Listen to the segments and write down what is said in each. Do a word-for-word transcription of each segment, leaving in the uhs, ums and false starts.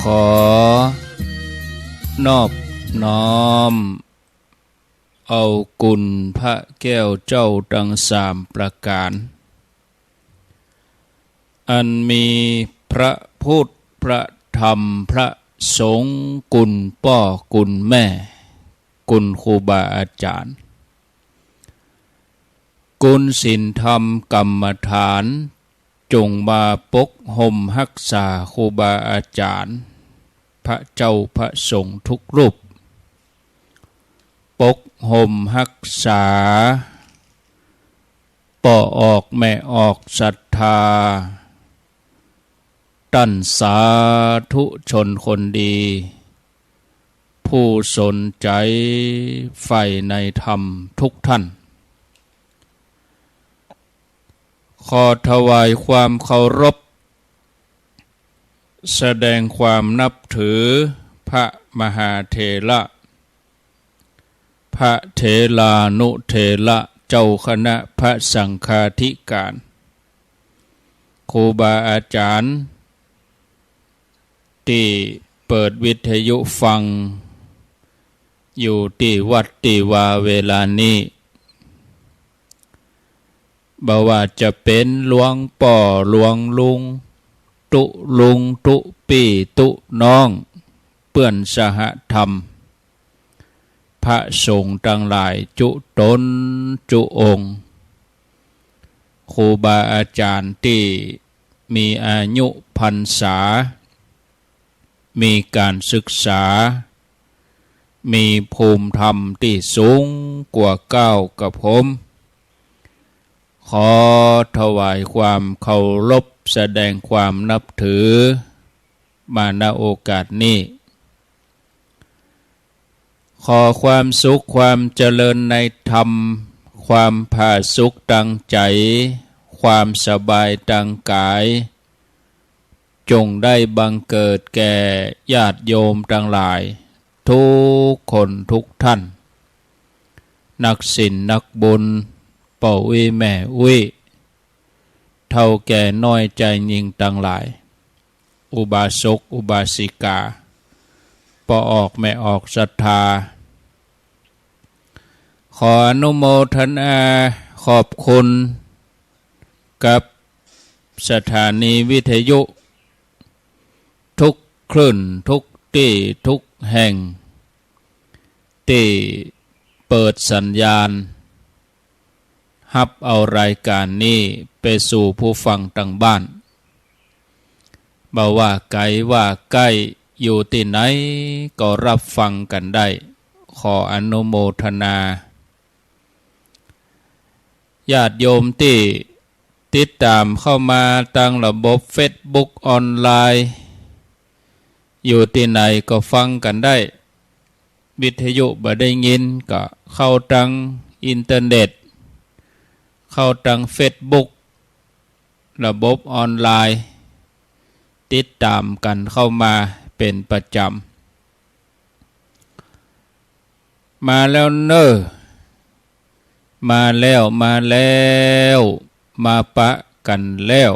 ขอนอบน้อมเอาคุณพระแก้วเจ้าตังสามประก๋าน อันมีพระพุทธ พระธรรม พระสงฆ์ คุณป้อ คุณแม่ คุณครูบาอาจ๋ารย์ คุณศีลธรรมกรรมฐาน จงมาปกห่มฮักษาครูบาอาจ๋ารย์ พระเจ้าพระสงฆ์ทุกรูป ปกห่มฮักษาป้อออกแม่ออกศรัทธา ต้านสาธุชนคนดี ผู้สนใจ๋ใฝ่ในธรรมทุกท่าน ขอถวายความเคารพ แสดงความนับถือพระมหาเถระ พระเถรานุเถระ เจ้าคณะพระสังฆาธิการ ครูบาอาจ๋ารย์ ตี้เปิดวิทยุฟังอยู่ตี้วัดตี้วาเวลานี้ บ่ว่าจะเป๋นหลวงป้อหลวงลุง ตุ๊ลุงตุ๊ปี้ตุ๊น้อง เปื้อนสหธรรม พระสงฆ์ตังหลายจุ๊ต๋นจุ๊องค์ ครูบาอาจ๋ารย์ตี้มีอายุพรรษา มีก๋านศึกษา มีภูมิธรรมตี้สูงกว่าก้าวกับผม ขอถวายความเคารพแสดงความนับถือ มา ณ โอกาสนี้ ขอความสุขความเจริญในธรรม ความผาสุกตางใจ๋ ความสบายตางก๋าย จงได้บังเกิดแก่ญาติโยมตังหลาย ทุกคนทุกท่าน นักศีลนักบุญ ป้ออุ๊ยแม่อุ๊ย เฒ่าแก่น้อยจายยิ่งตังหลาย อุบาสกอุบาสิกา ป้อออกแม่ออกศรัทธา ขออนุโมทนาขอบคุณกับสถานีวิทยุทุกคลื่นทุกตี้ทุกแห่ง ตี้เปิดสัญญาณ ฮับเอารายก๋านนี้ไปสู่ผู้ฟังตางบ้าน บ่ว่าไก๋ว่าใก้ อยู่ตี้ไหนก็ฮับฟังกั๋นได้ ขออนุโมทนา ญาติโยมตี้ติดต๋ามเข้ามาตางระบบเฟซบุ๊กออนไลน์ อยู่ตี้ไหนก็ฟังกั๋นได้ วิทยุบ่ได้ยินก็เข้าตางอินเทอร์เน็ต เข้าตางเฟซบุ๊ก ระบบออนไลน์ ติดต๋ามกั๋นเข้ามาเป๋นประจ๋ำ มาแล้วเน่อ มาแล้ว มาแล้ว มาปะกั๋นแล้ว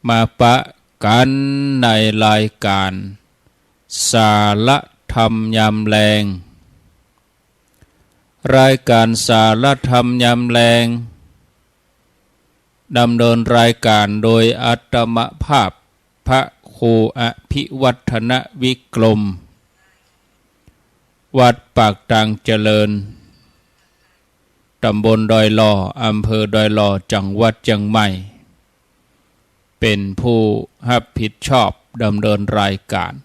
มาปะกั๋นในรายก๋านสาระธรรมยามแลง รายก๋านสาระธรรมยามแลง ดำเนินรายก๋านโดยอาตมาภาพ พระครูอภิวัฒนวิกรม วัดปากตางเจริญ ต๋ำบลดอยหล่อ อำเภอดอยหล่อ จังหวัดเจียงใหม่ เป๋นผู้ฮับผิดชอบดำเนินรายก๋าน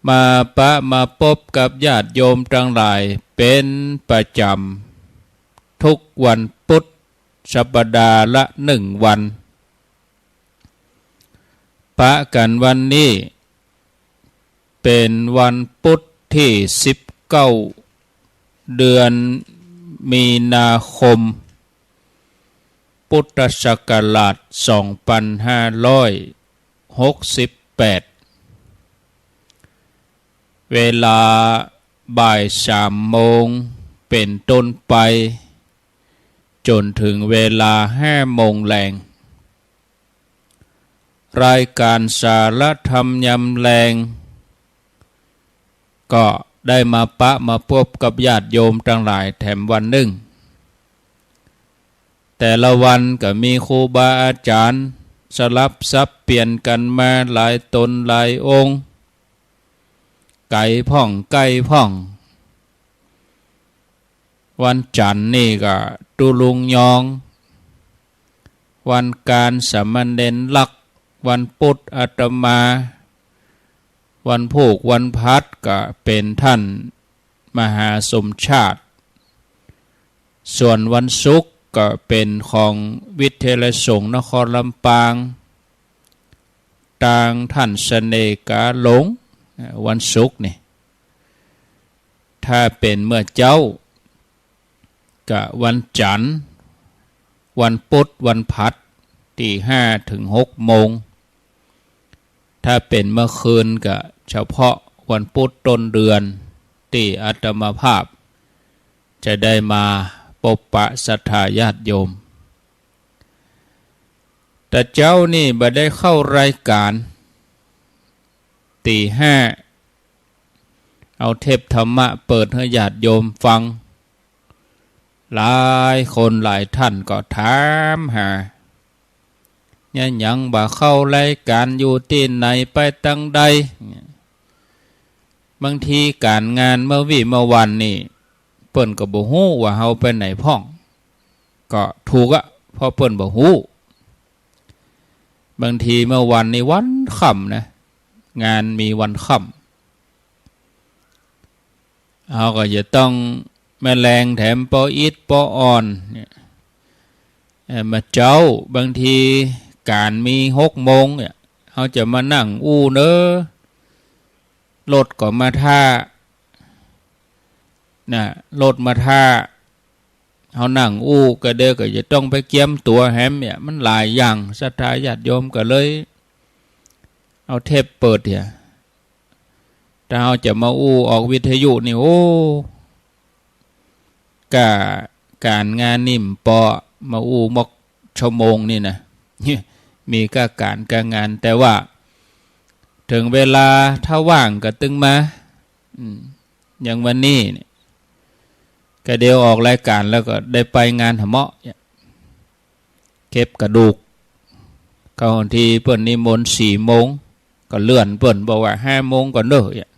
มาปะมาปบกับญาติโยมตังหลายเป๋นประจ๋ำ ทุกวันปุ๊ด สัปดาห์ละนึ่งวัน ปะกั๋นวันนี้ เป๋นวันปุ๊ดตี้สิบเก้า เดือนมีนาคม พุทธศักราชสองปันห้าร้อยหกสิบแปด เวลาบ่ายสามโมงเป๋นต้นไป จ๋นเถิงเวลาห้าโมงแลง รายก๋านสาระธรรมยามแลง ก็ได้มาปะมาปบกับญาติโยมตังหลายแถมวันนึ่ง แต่ละวันก็มีครูบาอาจ๋ารย์สลับสับเปลี่ยนกั๋นมาหลายต๋นหลายองค์ ไก๋พ่องใก้พ่อง วันจั๋นทร์นี่ก็ตุ๊ลุงยอง วันอังคารสามเณรลักษณ์ วันพุธอาตมา วันพูกวันพัดก็เป๋นท่านมหาสมชาติ ส่วนวันศุกร์ก็เป๋นของวิทยาลัยสงฆ์นครลำปาง ตางท่านเสน่ห์กาหลง วันศุกร์นี่ ถ้าเป๋นเมื่อเจ๊า ก็วันจั๋นทร์ วันพุธ วันพัด ตีห้าเถิงหกโมง ถ้าเป๋นเมื่อคืนก็เฉพาะวันพุธต้นเดือน ตี้อาตมาภาพจะได้มาปบปะศรัทธาญาติโยม แต่เจ๊านี่บ่ได้เข้ารายก๋าน ตีห้า เอาเทปธรรมะเปิดหื้อญาติโยมฟัง หลายคนหลายท่านก็ถามหา เนี่ย หยังบ่เข้ารายก๋าน อยู่ตี้ไหน ไปตางใด บางทีก๋านงานเมื่อวี้เมื่อวันนี่ เปิ้นก็บ่ฮู้ว่าเฮาไปไหนพ่อง ก็ถูกอะ เพราะเปิ้นบ่ฮู้ บางทีเมื่อวันนี่วันค่ำนะ งานมีวันค่ำ เฮาก็จะต้องมาแลงแถมปออิดปออ่อนเนี่ย เอ่อ มาเจ๊า บางทีก๋านมีหกโมงเนี่ย เฮาจะมานั่งอู้เน้อ รถก็มาท่า นะ รถมาท่า เฮานั่งอู้ก็เดี๋ยวก็จะต้องไปเกียมตั๋วแหมเนี่ย มันหลายอย่าง ศรัทธาญาติโยมก็เลย เอาเทปเปิดเหีย ถ้าเฮาจะมาอู้ออกวิทยุนี่ โอ้ ก้าก๋านงานนี่บ่ปอ มาอู้มอกชั่วโมงนี่นะ มีก้าก๋านก้างาน แต่ว่าเถิงเวลาถ้าว่างก็ตึงมา อืม อย่างวันนี้เนี่ย ก็เดี๋ยวออกรายก๋านแล้วก็ได้ไปงานหาเหมาะเนี่ย เก็บกระดูก เข้าทีเปิ้นนิมนต์สี่โมง ก็เลื่อนเปิ้น บอกว่าห้าโมงก่อนเน้อเนี่ย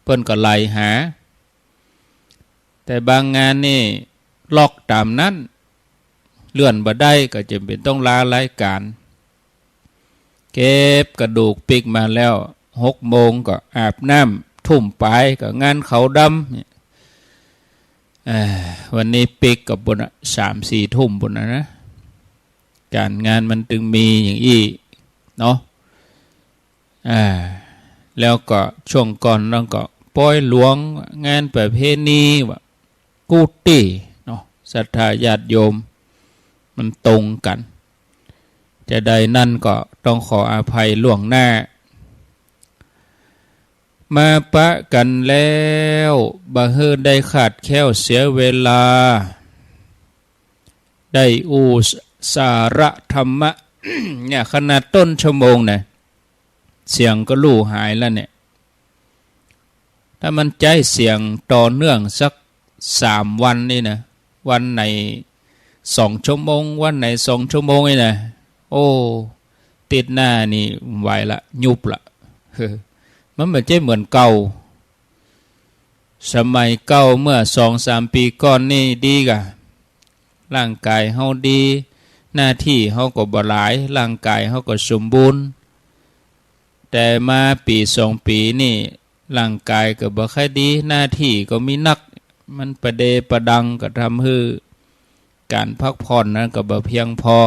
เปิ้นก็ไล่หา แต่บางงานนี่ล็อกต๋ามนั้น เลื่อนบ่ได้ก็จ๋ำเป๋นต้องลารายก๋าน เก็บกระดูกปิ๊กมาแล้ว หกโมงก็อาบน้ำ ทุ่มป๋ายก็งานขาวดำเนี่ย เอ่อ วันนี้ปิ๊กก็ปู้นน่ะ สามสี่ทุ่มปู้นน่ะนะ ก๋านงานมันตึงมีอย่างอี้เนาะ อ่า แล้วก็ช่วงก่อนนั้นก็ปอยหลวง งานประเพณีว่ากู้ตี้เนาะ ศรัทธาญาติโยม มันตรงกั๋น จะใดนั้นก็ต้องขออภัยล่วงหน้า มาปะกั๋นแล้ว บ่หื้อได้ขาดแคล้วเสียเวลา ได้อู้สาระธรรมะ เนี่ย ขนาดต้นชั่วโมงนะ เสียงก็ลู่หายแล้วเนี่ย ถ้ามันใจ๊เสียงต่อเนื่องสักสามวันนี่นะ วันไหนสองชั่วโมง วันไหนสองชั่วโมงนี่นะ โอ้ ติ๊ดหน้านี่บ่ไหวละ ยุบละ มันบ่ใจ้เหมือนเก่า สมัยเก่าเมื่อสองสามปี๋ก่อนนี่ดีก่ะ ร่างก๋ายเฮาดี หน้าตี้เฮาก็บ่หลาย ร่างก๋ายเฮาก็สมบูรณ์ แต่มาปี๋สองปี๋นี่ ร่างก๋ายก็บ่ค่อยดี หน้าตี้ก็มีนัก มันปะเดปะดัง ก็ทำหื้อก๋านพักผ่อนนั้นก็บ่เพียงปอ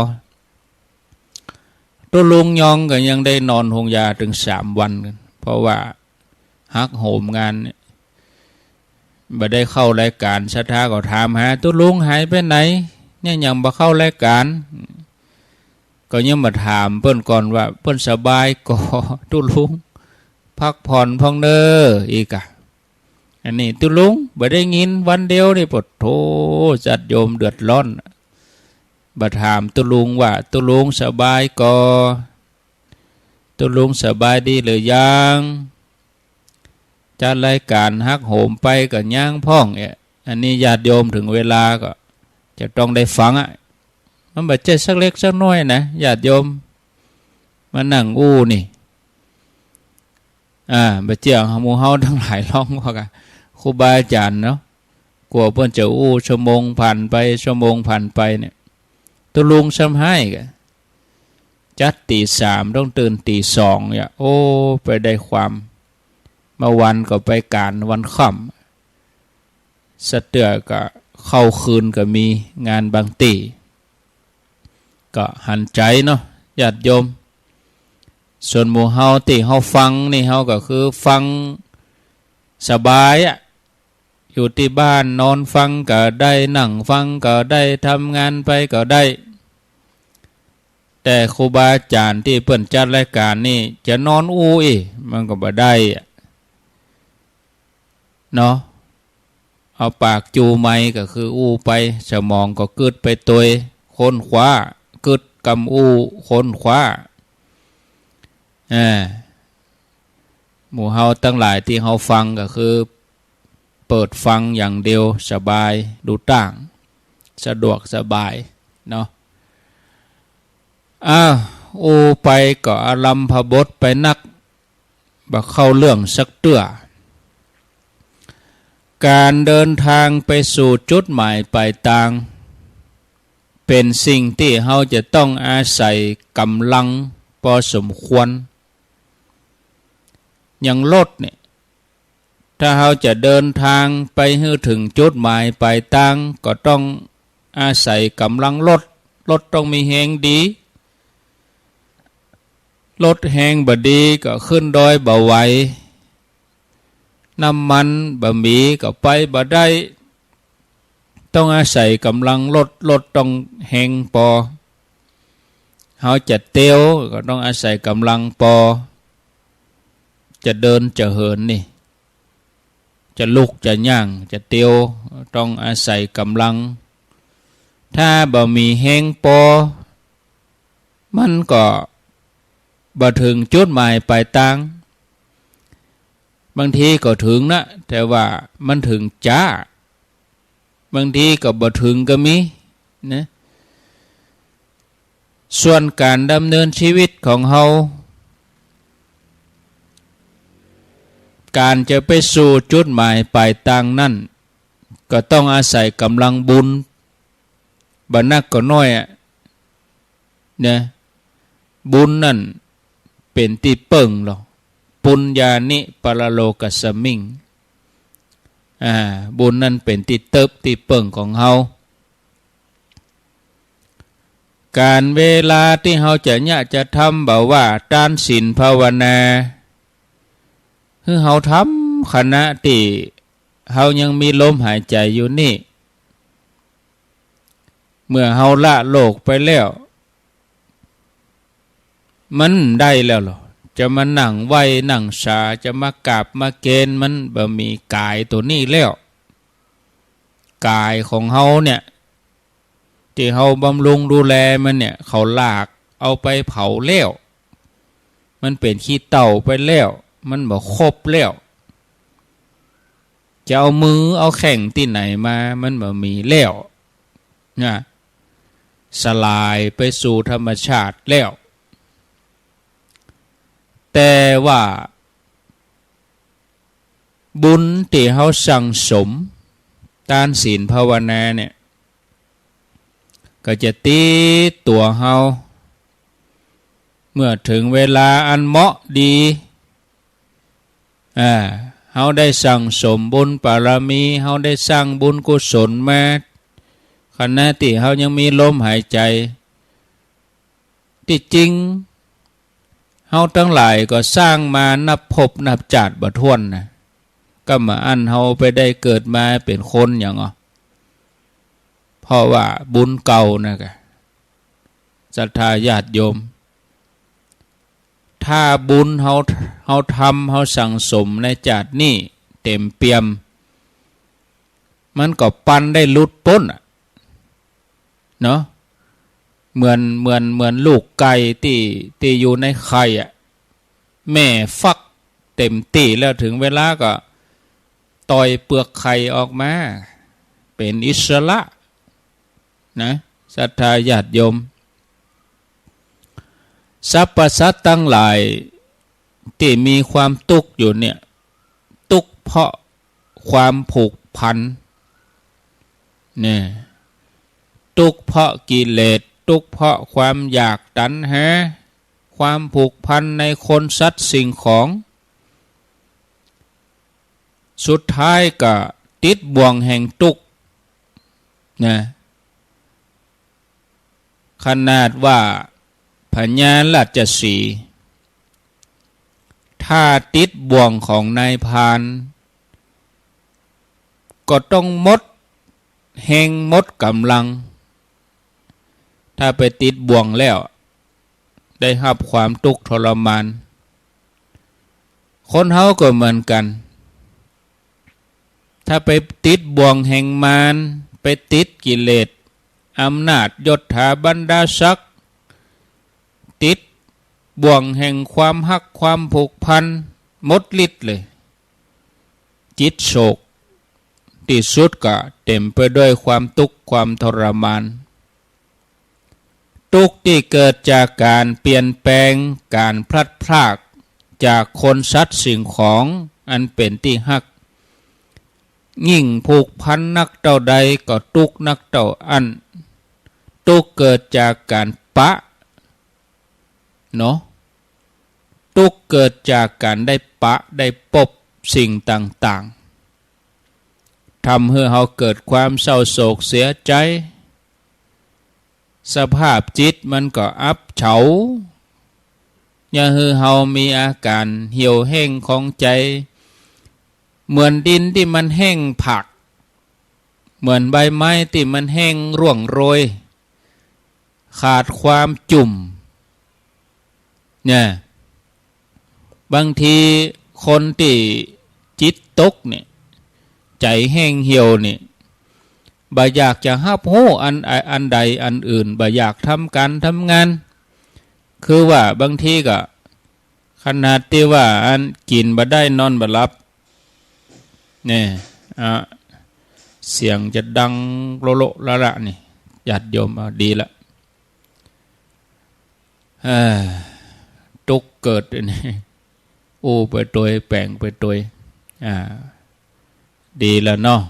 ตุ๊ลุงยองก็ยังได้นอนโฮงยาเถิงสามวัน เพราะว่าหักโหมงานเนี่ย บ่ได้เข้ารายก๋าน ศรัทธาก็ถามหา ตุ๊ลุงหายไปไหน เนี่ยยังบ่เข้ารายก๋าน ก็ยังมาถามเปิ้นก่อนว่าเปิ้นสบายก่อ ตุ๊ลุงพักผ่อนพ่องเน้อ อีกอะ อันนี้ตุ๊ลุงบ่ได้ยินวันเดียวนี่ ปะโถ ญาติโยมเดือดร้อน บ่ถามตุ๊ลุงว่าตุ๊ลุงสบายก่อ ตุ๊ลุงสบายดีหรือยัง จัดรายก๋านฮักโหมไปก็ยังพ่องเอะ อันนี้ญาติโยมเถิงเวลาก็จะต้องได้ฟังอะ มันบ่ใจ้สักเล็กสักน้อยนะ ญาติโยมมานั่งอู้นี่ อ่า บ่าเจื้อหมู่เฮาตังหลายลองว่ากั๋น ครูบาอาจ๋ารย์เนาะ กั๋วเปิ้นจะอู้ ชั่วโมงผ่านไป ชั่วโมงผ่านไปเนี่ย ตุ๊ลุงซ้ำฮ้ายกั๋น จัดตี๋สาม ต้องตื่นตี๋สองเนี่ย โอ้ ไปได้ความ เมื่อวันก็ไปก๋านวันค่ำ สะเตื้อก็เข้าคืนก็มี งานบางตี้ ก็หันใจ๋เนาะ ญาติโยม ส่วนหมู่เฮาตี้เฮาฟังนี่ เฮาก็คือฟังสบายอะ อยู่ตี้บ้านนอนฟังก็ได้ นั่งฟังก็ได้ ทำงานไปก็ได้ แต่ครูบาอาจ๋ารย์ตี้เปิ้นจัดรายก๋านนี่ จะนอนอู้อี้ มันก็บ่ได้อะ เนาะ เอาปากจูไมค์ก็คืออู้ไป สมองก็กึ๊ดไปตวย ค้นคว้า กึ๊ดกำอู้ ค้นคว้า อ่า หมู่เฮาตังหลายตี้เฮาฟังก็คือ เปิดฟังอย่างเดียว สบาย ดูต้าง สะดวกสบายเนาะ อ้าว อู้ไปก็อารัมภบทไปนัก บ่เข้าเรื่องสักเตื้อ ก๋านเดินทางไปสู่จุดหมายป๋ายตาง เป๋นสิ่งตี้เฮาจะต้องอาศัยก๋ำลังปอสมควร อย่างรถเนี่ย ถ้าเฮาจะเดินทางไปหื้อเถิงจุดหมายป๋ายตาง ก็ต้องอาศัยก๋ำลังรถ รถต้องมีแฮงดี รถแฮงบ่ดีก็ขึ้นดอยบ่ไหว น้ำมันบ่มีก็ไปบ่ได้ ต้องอาศัยก๋ำลังรถ รถต้องแฮงปอ เฮาจะเตียวก็ต้องอาศัยก๋ำลังปอ จะเดินจะเหินนี่ จะลุกจะย่างจะเตียว ต้องอาศัยก๋ำลัง ถ้าบ่มีแฮงปอ มันก็บ่เถิงจุดหมายป๋ายตาง บางทีก็เถิงนะ แต่ว่ามันเถิงจ๊า บางทีก็บ่เถิงก็มีนะ ส่วนก๋านดำเนินชีวิตของเฮา ก๋านจะไปสู่จุดหมายป๋ายตางนั้น ก็ต้องอาศัยก๋ำลังบุญ บ่นักก็น้อยอะ นะ บุญนั้นเป๋นตี้เปิ้งลอ ปุญญานิ ปรโลกัสมิง อ่า บุญนั้นเป๋นตี้เติบตี้เปิ้งของเฮา ก๋านเวลาตี้เฮาจะเยียะจะทำ บ่ว่าตานศีลภาวนา หื้อเฮาทำขณะตี้เฮายังมีลมหายใจ๋อยู่นี่ เมื่อเฮาละโลกไปแล้ว มันได้แล้วลอ จะมานั่งไหว้นั่งสา จะมากราบมาเกณฑ์ มันบ่มีก๋ายตั๋วนี้แล้ว ก๋ายของเฮาเนี่ย ตี้เฮาบำรุงดูแลมันเนี่ย เขาลากเอาไปเผาแล้ว มันเป๋นขี้เถ้าไปแล้ว มันบ่ครบแล้ว จะเอามือเอาแข้งตี้ไหนมา มันบ่มีแล้วนะ สลายไปสู่ธรรมชาติแล้ว แต่ว่าบุญตี้เฮาสั่งสม ตานศีลภาวนาเนี่ย ก็จะติดตั๋วเฮา เมื่อเถิงเวลาอันเหมาะดี อ่า เฮาได้สั่งสมบุญบารมี เฮาได้สร้างบุญกุศลมา ขณะตี้เฮายังมีลมหายใจ๋ ตี้จริง เฮาตังหลายก็สร้างมานับภพนับจาติบ่ถ้วนนะ ก็บ่อั้นเฮาไปได้เกิดมาเป๋นคนหยังอ้อ เพราะว่าบุญเก่านะกะ ศรัทธาญาติโยม ถ้าบุญเฮา เฮาทำ เฮาสั่งสมในจาตินี้เต๋มเปี่ยม มันก็ปันได้หลุดป๊นอะ เนาะ เหมือน เหมือน เหมือนลูกไก่ตี้ ตี้อยู่ในไข่อะ แม่ฟักเต็มตี้แล้ว เถิงเวลาก็ต่อยเปลือกไข่ออกมา เป๋นอิสระนะ ศรัทธาญาติโยม สรรพสัตว์ตังหลายตี้มีความตุ๊กข์อยู่เนี่ย ตุ๊กข์เพราะความผูกพัน เนี่ย ตุ๊กข์เพราะกิเลส ตุ๊กข์เพราะความอยากตัณหา ความผูกพันในคนสัตว์สิ่งของ สุดท้ายก็ติดบ่วงแห่งตุ๊กข์นะ ขนาดว่าพญาราชสีห์ ถ้าติดบ่วงของนายพราน ก็ต้องหมดแฮงหมดก๋ำลัง ถ้าไปติดบ่วงแล้ว ได้ฮับความตุ๊กข์ทรมาน คนเฮาก็เหมือนกั๋น ถ้าไปติดบ่วงแห่งมาร ไปติดกิเลส อำนาจยศถาบรรดาศักดิ์ ติดบ่วงแห่งความฮักความผูกพัน หมดฤทธิ์เลย จิตโศก ตี้สุดก็เต๋มไปด้วยความตุ๊กข์ความทรมาน ตุ๊กข์ตี้เกิดจากก๋านเปลี่ยนแปลง ก๋านพลัดพรากจากคนสัตว์สิ่งของอันเป๋นตี้ฮัก ยิ่งผูกพันนักเต้าใดก็ตุ๊กข์นักเต้าอั้น ตุ๊กข์เกิดจากก๋านปะ เนาะ ตุ๊กข์เกิดจากก๋านได้ปะได้ปบสิ่งต่างๆ ทำหื้อเฮาเกิดความเศร้าโศกเสียใจ๋ สภาพจิตมันก็อับเฉา เยียะหื้อเฮามีอาก๋านเหี่ยวแห้งของใจ๋ เหมือนดินตี้มันแห้งผาก เหมือนใบไม้ตี้มันแห้งร่วงโรย ขาดความจุ่ม เนี่ย บางทีคนตี้จิตตกเนี่ย ใจ๋แห้งเหี่ยวเนี่ย บ่อยากจะฮับฮู้อัน อันใดอันอื่น บ่อยากทำก๋านทำงาน คือว่าบางทีก็ขนาดตี้ว่าอันกิ๋นบ่ได้นอนบ่หลับ เนี่ย อ่ะ เสียงจะดังโละๆ ละละนี่ ญาติโยม เอา ดีละ เอ้อ ตุ๊กข์เกิดนี่ อู้ไปตวย แป๋งไปตวย อ่า ดีละเนาะ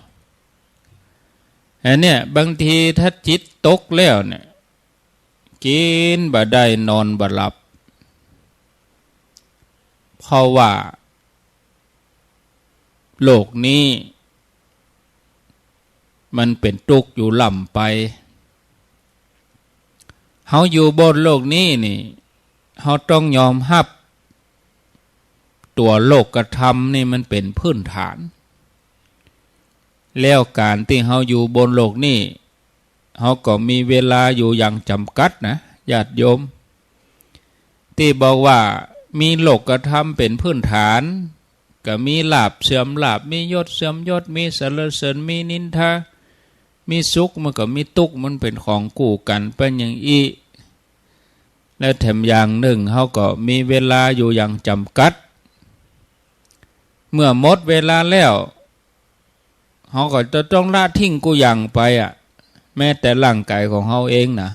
อันเนี่ย บางทีถ้าจิตตกแล้วเนี่ย กิ๋นบ่ได้นอนบ่หลับ เพราะว่า โลกนี้มันเป๋นตุ๊กข์อยู่ล่ำไป เฮาอยู่บนโลกนี้นี่ เฮาต้องยอมฮับตั๋วโลกธรรมนี่มันเป๋นพื้นฐาน แล้วก๋านตี้เฮาอยู่บนโลกนี้ เฮาก็มีเวลาอยู่อย่างจ๋ำกัดนะ ญาติโยม ตี้บอกว่ามีโลกธรรมเป๋นพื้นฐาน ก็มีลาภเสื่อมลาภ มียศเสื่อมยศ มีสรรเสริญมีนินทา มีสุขมันก็มีตุ๊กข์ มันเป๋นของกู้กั๋นไปอย่างอี้ และแถมอย่างนึ่ง เฮาก็มีเวลาอยู่อย่างจ๋ำกัด เมื่อหมดเวลาแล้ว เฮาก็จะต้องละทิ้งกู้อย่างไปอะ แม้แต่ร่างก๋ายของเฮาเองนะ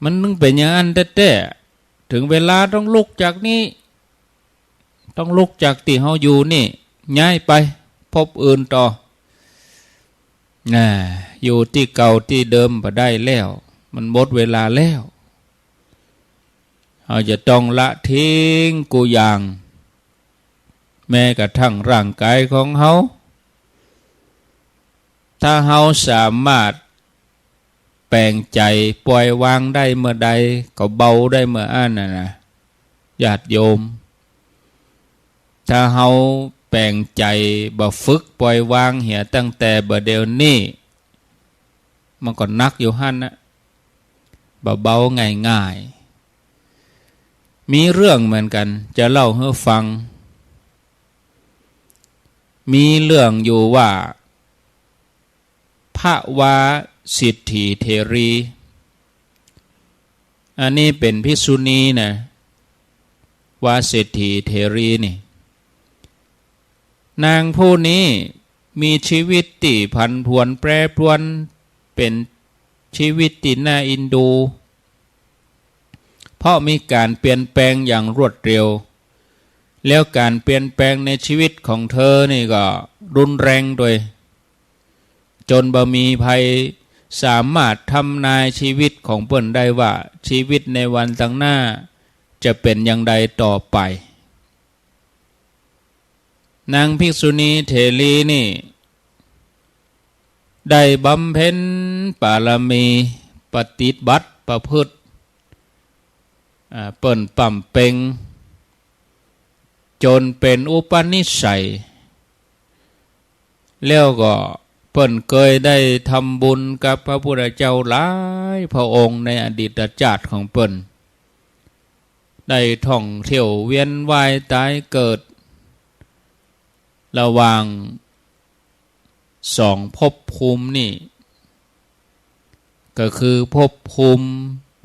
มันนึ่งเป๋นอย่างอั้นแต๊ๆ เถิงเวลาต้องลุกจากนี้ ต้องลุกจากตี้เฮาอยู่นี่ ย้ายไปภพอื่นต่อ น่ะ อยู่ตี้เก่าตี้เดิมบ่ได้แล้ว มันหมดเวลาแล้ว เฮาจะต้องละทิ้งกู้อย่าง แม้กระทั่งร่างก๋ายของเฮา ถ้าเฮาสามารถแป๋งใจ๋ปล่อยวางได้เมื่อใด ก็เบาได้เมื่ออั้นน่ะนะ ญาติโยม ถ้าเฮาแป๋งใจ๋บ่ฝึกปล่อยวางเหียตั้งแต่บ่าเดี่ยวนี้ มันก็หนักอยู่หั้นนะ บ่เบาง่ายๆ มีเรื่องเหมือนกั๋น จะเล่าหื้อฟัง มีเรื่องอยู่ว่า พระวาสิทธิเถรี อันนี้เป๋นภิกษุณีนะ วาเศรษฐีเถรีนี่ นางผู้นี้มีชีวิตตี้ผันผวนแปรปรวน เป๋นชีวิตตี้น่าเอ็นดู เพราะมีก๋านเปลี่ยนแปลงอย่างรวดเร็ว แล้วก๋านเปลี่ยนแปลงในชีวิตของเธอนี่ก็รุนแรงโดย จ๋นบ่มีใผสามารถทำนายชีวิตของเปิ้นได้ว่า ชีวิตในวันตังหน้าจะเป๋นอย่างใดต่อไป นางภิกษุณีเถรีนี่ ได้บำเพ็ญปารมี ปฏิบัติประพฤติ อ่า เปิ้นบำเพ็ญ จ๋นเป๋นอุปนิสัย แล้วก็เปิ้นเกยได้ทำบุญกับพระพุทธเจ้าหลายพระองค์ในอดีตชาติของเปิ้น ได้ท่องเที่ยวเวียนว่ายตายเกิด ระหว่างสองภพภูมินี่ ก็คือภพภูมิ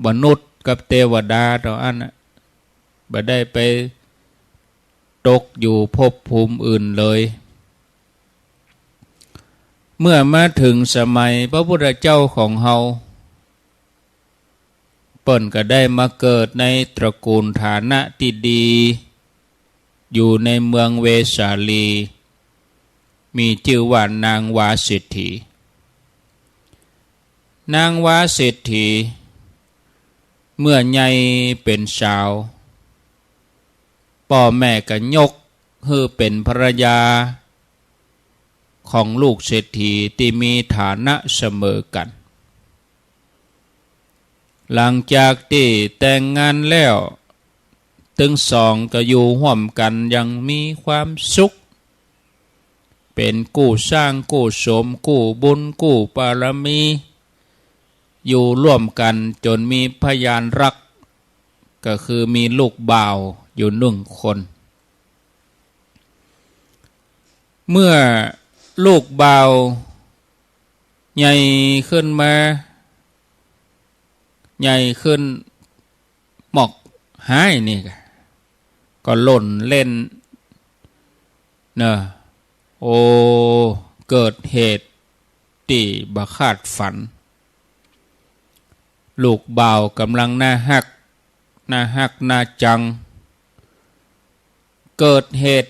มนุษย์กับเตวดาเต้าอั้นน่ะ บ่ได้ไปตกอยู่ภพภูมิอื่นเลย เมื่อมาเถิงสมัยพระพุทธเจ้าของเฮา เปิ้นก็ได้มาเกิดในตระกูลฐานะตี้ดี อยู่ในเมืองเวสาลี มีจื้อว่านางวาเศรษฐี นางวาเศรษฐี เมื่อใหญ่เป๋นสาว ป้อแม่ก็ยกหื้อเป๋นภรรยา ของลูกเศรษฐีตี้มีฐานะเสมอกั๋น หลังจากตี้แต่งงานแล้ว ตึงสองก็อยู่ฮ่วมกั๋นอย่างมีความสุข เป๋นกู้สร้างกู้สม กู้บุญกู้ปารมี อยู่ฮ่วมกั๋นจ๋นมีพยานรัก ก็คือมีลูกบ่าวอยู่นึ่งคน เมื่อลูกบ่าวใหญ่ขึ้นมา ใหญ่ขึ้นมอกฮ้ายนี่ก็ ก็หล่นเล่นเนาะ โอ้ เกิดเหตุตี้บ่คาดฝัน ลูกบ่าวก่ำลังน่าฮัก น่าฮักน่าจัง เกิดเหตุ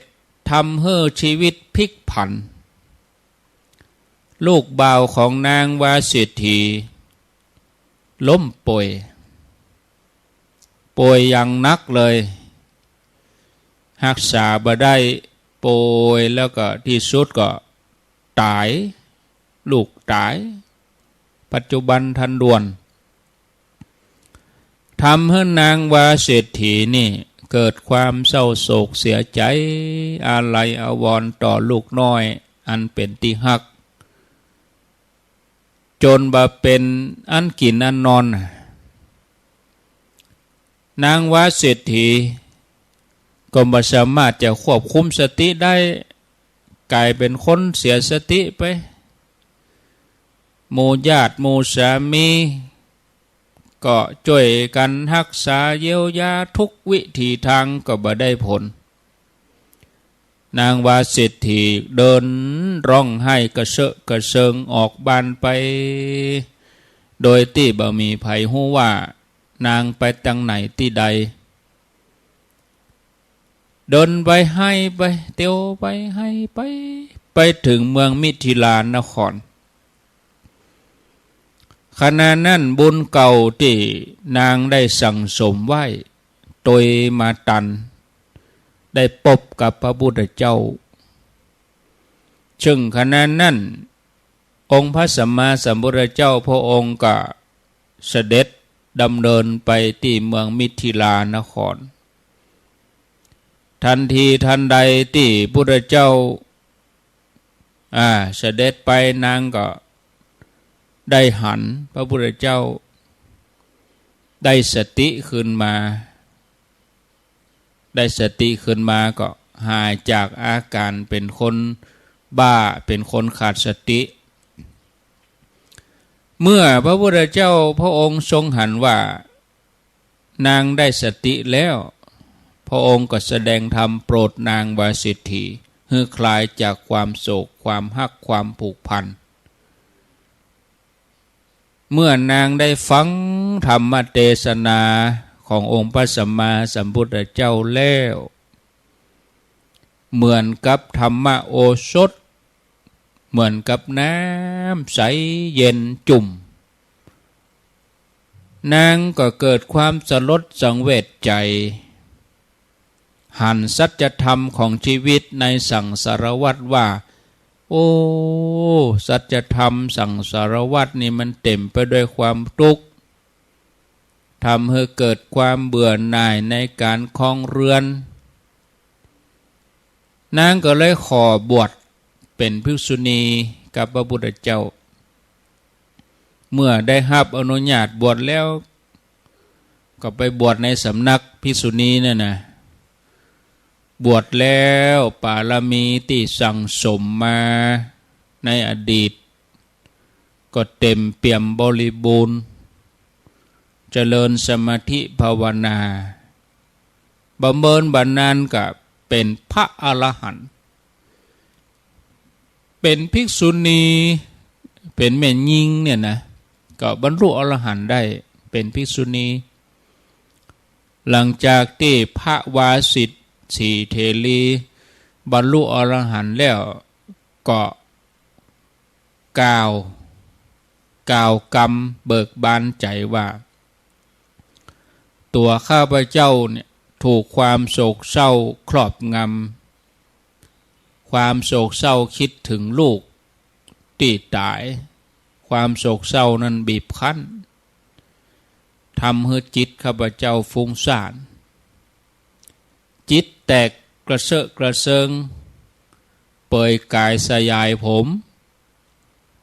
ทำหื้อชีวิตพลิกผัน ลูกบ่าวของนางวาเศรษฐีล้มป่วย ป่วยอย่างหนักเลย ฮักษาบ่ได้ ป่วยแล้วก็ตี้สุดก็ต๋าย ลูกต๋าย ปัจจุบันทันด่วน ทำหื้อนางวาเศรษฐีนี่เกิดความเศร้าโศกเสียใจ๋ อาลัยอาวรณ์ต่อลูกน้อยอันเป๋นตี้ฮัก จ๋นบ่เป๋นอันกิ๋นอันนอน นางวาเศรษฐีก็บ่สามารถจะควบคุมสติได้ ก๋ายเป๋นคนเสียสติไป หมู่ญาติหมู่สามี ก็จ้วยกั๋นฮักษาเยียวยาทุกวิถีตางก็บ่ได้ผล นางวาเศรษฐีเดินฮ้องไห้กระเซอะกระเซิงออกบ้านไป โดยตี้บ่มีใผฮู้ว่านางไปตางไหนตี้ใด เดินไปไห้ไป เตียวไปไห้ไป ไปเถิงเมืองมิถิลานคร ขณะนั้นบุญเก่าตี้นางได้สั่งสมไว้ตวยมาตัน ได้ปบกับพระพุทธเจ้า ซึ่งขณะนั้นองค์พระสัมมาสัมพุทธเจ้าพระองค์ก็เสด็จดำเนินไปตี้เมืองมิถิลานคร ทันทีทันใดตี้พุทธเจ้า อ่า เสด็จไปนางก็ได้หันพระพุทธเจ้า ได้สติคืนมา ได้สติคืนมาก็หายจากอาก๋านเป๋นคนบ้า เป๋นคนขาดสติ เมื่อพระพุทธเจ้าพระองค์ทรงหันว่านางได้สติแล้ว พระองค์ก็แสดงธรรมโปรดนางวาสิฏฐี หื้อคลายจากความโศก ความฮัก ความผูกพัน เมื่อนางได้ฟังธรรมเตสนาขององค์พระสัมมาสัมพุทธเจ้าแล้ว เหมือนกับธรรมโอสถ เหมือนกับน้ำใสเย็นจุ่ม นางก็เกิดความสลดสังเวชใจ หันสัจธรรมของชีวิตในสังสารวัฏว่า โอ้ สัจธรรมสังสารวัฏนี่มันเต็มไปด้วยความทุกข์ ทำให้เกิดความเบื่อหน่ายในการครองเรือน นางก็เลยขอบวชเป็นภิกษุณีกับพระพุทธเจ้า เมื่อได้ฮับอนุญาตบวชแล้ว ก็ไปบวชในสำนักภิกษุณีนั่นนะ บวชแล้วปารมีตี้สั่งสมมาในอดีต ก็เต็มเปี่ยมบริบูรณ์ เจริญสมาธิภาวนา บ่เมินบ่านานก็เป็นพระอรหันต์ เป็นภิกษุณี เป็นแม่ญิงเนี่ยนะ ก็บรรลุอรหันต์ได้ เป็นภิกษุณี หลังจากตี้พระวาสิฏฐีเถรีบรรลุอรหันต์แล้ว ก็กล่าว กล่าวกำเบิกบานใจว่า ตั๋วข้าพเจ้าเนี่ยถูกความโศกเศร้าครอบงำ ความโศกเศร้าคิดถึงลูกตี้ต๋าย ความโศกเศร้านั้นบีบคั้น ทำหื้อจิตข้าพเจ้าฟุ้งซ่าน จิตแตกกระเซอะกระเซิง เปลือยกายสยายผม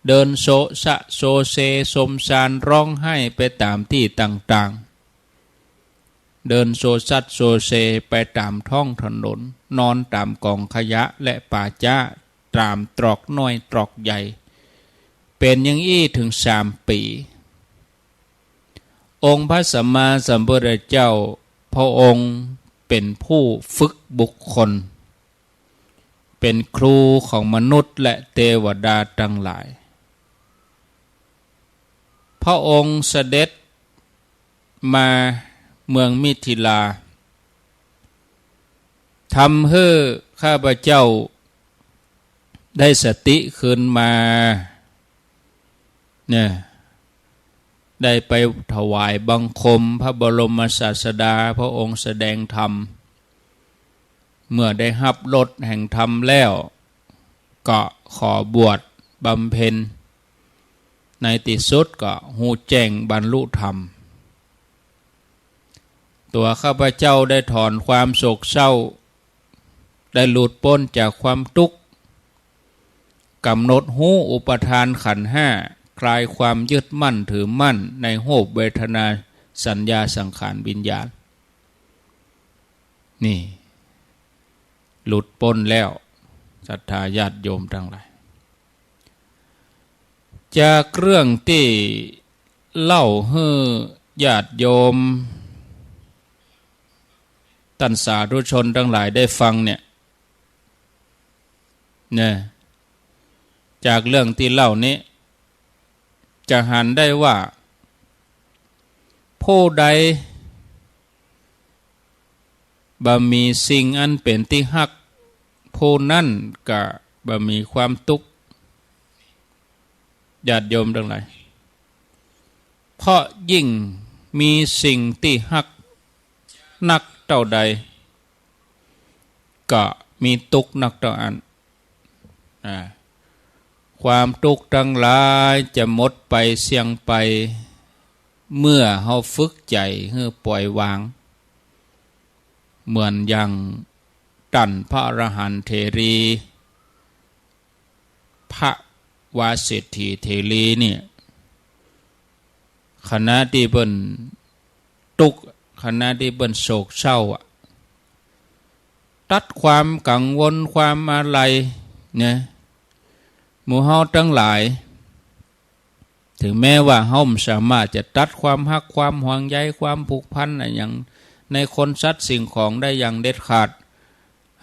เดินโซะซะโซเซสมซานร้องไห้ไปต๋ามตี้ต่างๆ เดินโซซัดโซเซไปต๋ามท้องถนน นอนต๋ามก๋องขยะและป่าจ๊า ต๋ามตรอกน้อยตรอกใหญ่ เป๋นอย่างอี้เถิงสามปี๋ องค์พระสัมมาสัมพุทธเจ้า พระองค์เป๋นผู้ฝึกบุคคล เป๋นครูของมนุษย์และเตวดาตังหลาย พระองค์เสด็จมาเมืองมิถิลา ทำหื้อข้าพเจ้าได้สติคืนมา เนี่ย ได้ไปถวายบังคมพระบรมศาสดา พระองค์แสดงธรรม เมื่อได้ฮับรสแห่งธรรมแล้ว ก็ขอบวชบำเพ็ญ ในตี้สุดก็ฮู้แจ้งบรรลุธรรม ตั๋วข้าพเจ้าได้ถอนความโศกเศร้า ได้หลุดป๊นจากความตุ๊กข์ ก๋ำหนดฮู้อุปาทานขันธ์ห้า คลายความยึดมั่นถือมั่นในรูปเวทนาสัญญาสังขารวิญญาณ นี่ หลุดป๊นแล้ว ศรัทธาญาติโยมตังหลาย จากเรื่องตี้เล่าหื้อญาติโยมต้านสาธุชนตังหลายได้ฟังเนี่ย เนี่ย จากเรื่องตี้เล่านี้ จะหันได้ว่า ผู้ใดบ่มีสิ่งอันเป๋นตี้ฮัก ผู้นั้นก็บ่มีความตุ๊กข์ ญาติโยมตังหลาย เพราะยิ่งมีสิ่งตี้ฮักนักเต้าใด ก็มีตุ๊กข์นักเต้าอั้น อ่า ความตุ๊กข์ตังหลายจะหมดไปเสี้ยงไป เมื่อเฮาฝึกใจ๋หื้อปล่อยวาง เหมือนอย่างต้านพระอรหันต์เถรี พระวาสิฏฐีเถรีเนี่ย ขณะตี้เปิ้นตุ๊กข์ ขณะตี้เปิ้นโศกเศร้าอะ ตัดความกังวลความอาลัยเนี่ย หมู่เฮาตังหลาย ถึงแม้ว่าเฮาบ่สามารถจะตัดความฮัก ความห่วงใย ความผูกพันอะหยัง ในคนสัตว์สิ่งของได้อย่างเด็ดขาด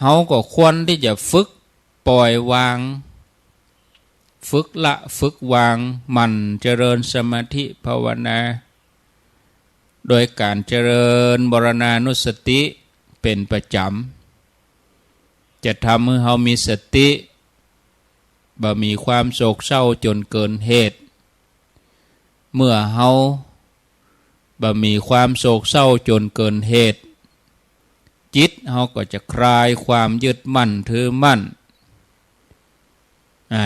เฮาก็ควรตี้จะฝึกปล่อยวาง ฝึกละฝึกวาง หมั่นเจริญสมาธิภาวนา โดยก๋านเจริญมรณานุสติเป๋นประจ๋ำ จะทำหื้อเฮามีสติ บ่มีความโศกเศร้าจ๋นเกินเหตุ เมื่อเฮาบ่มีความโศกเศร้าจ๋นเกินเหตุ จิตเฮาก็จะคลายความยึดมั่นถือมั่น อ่า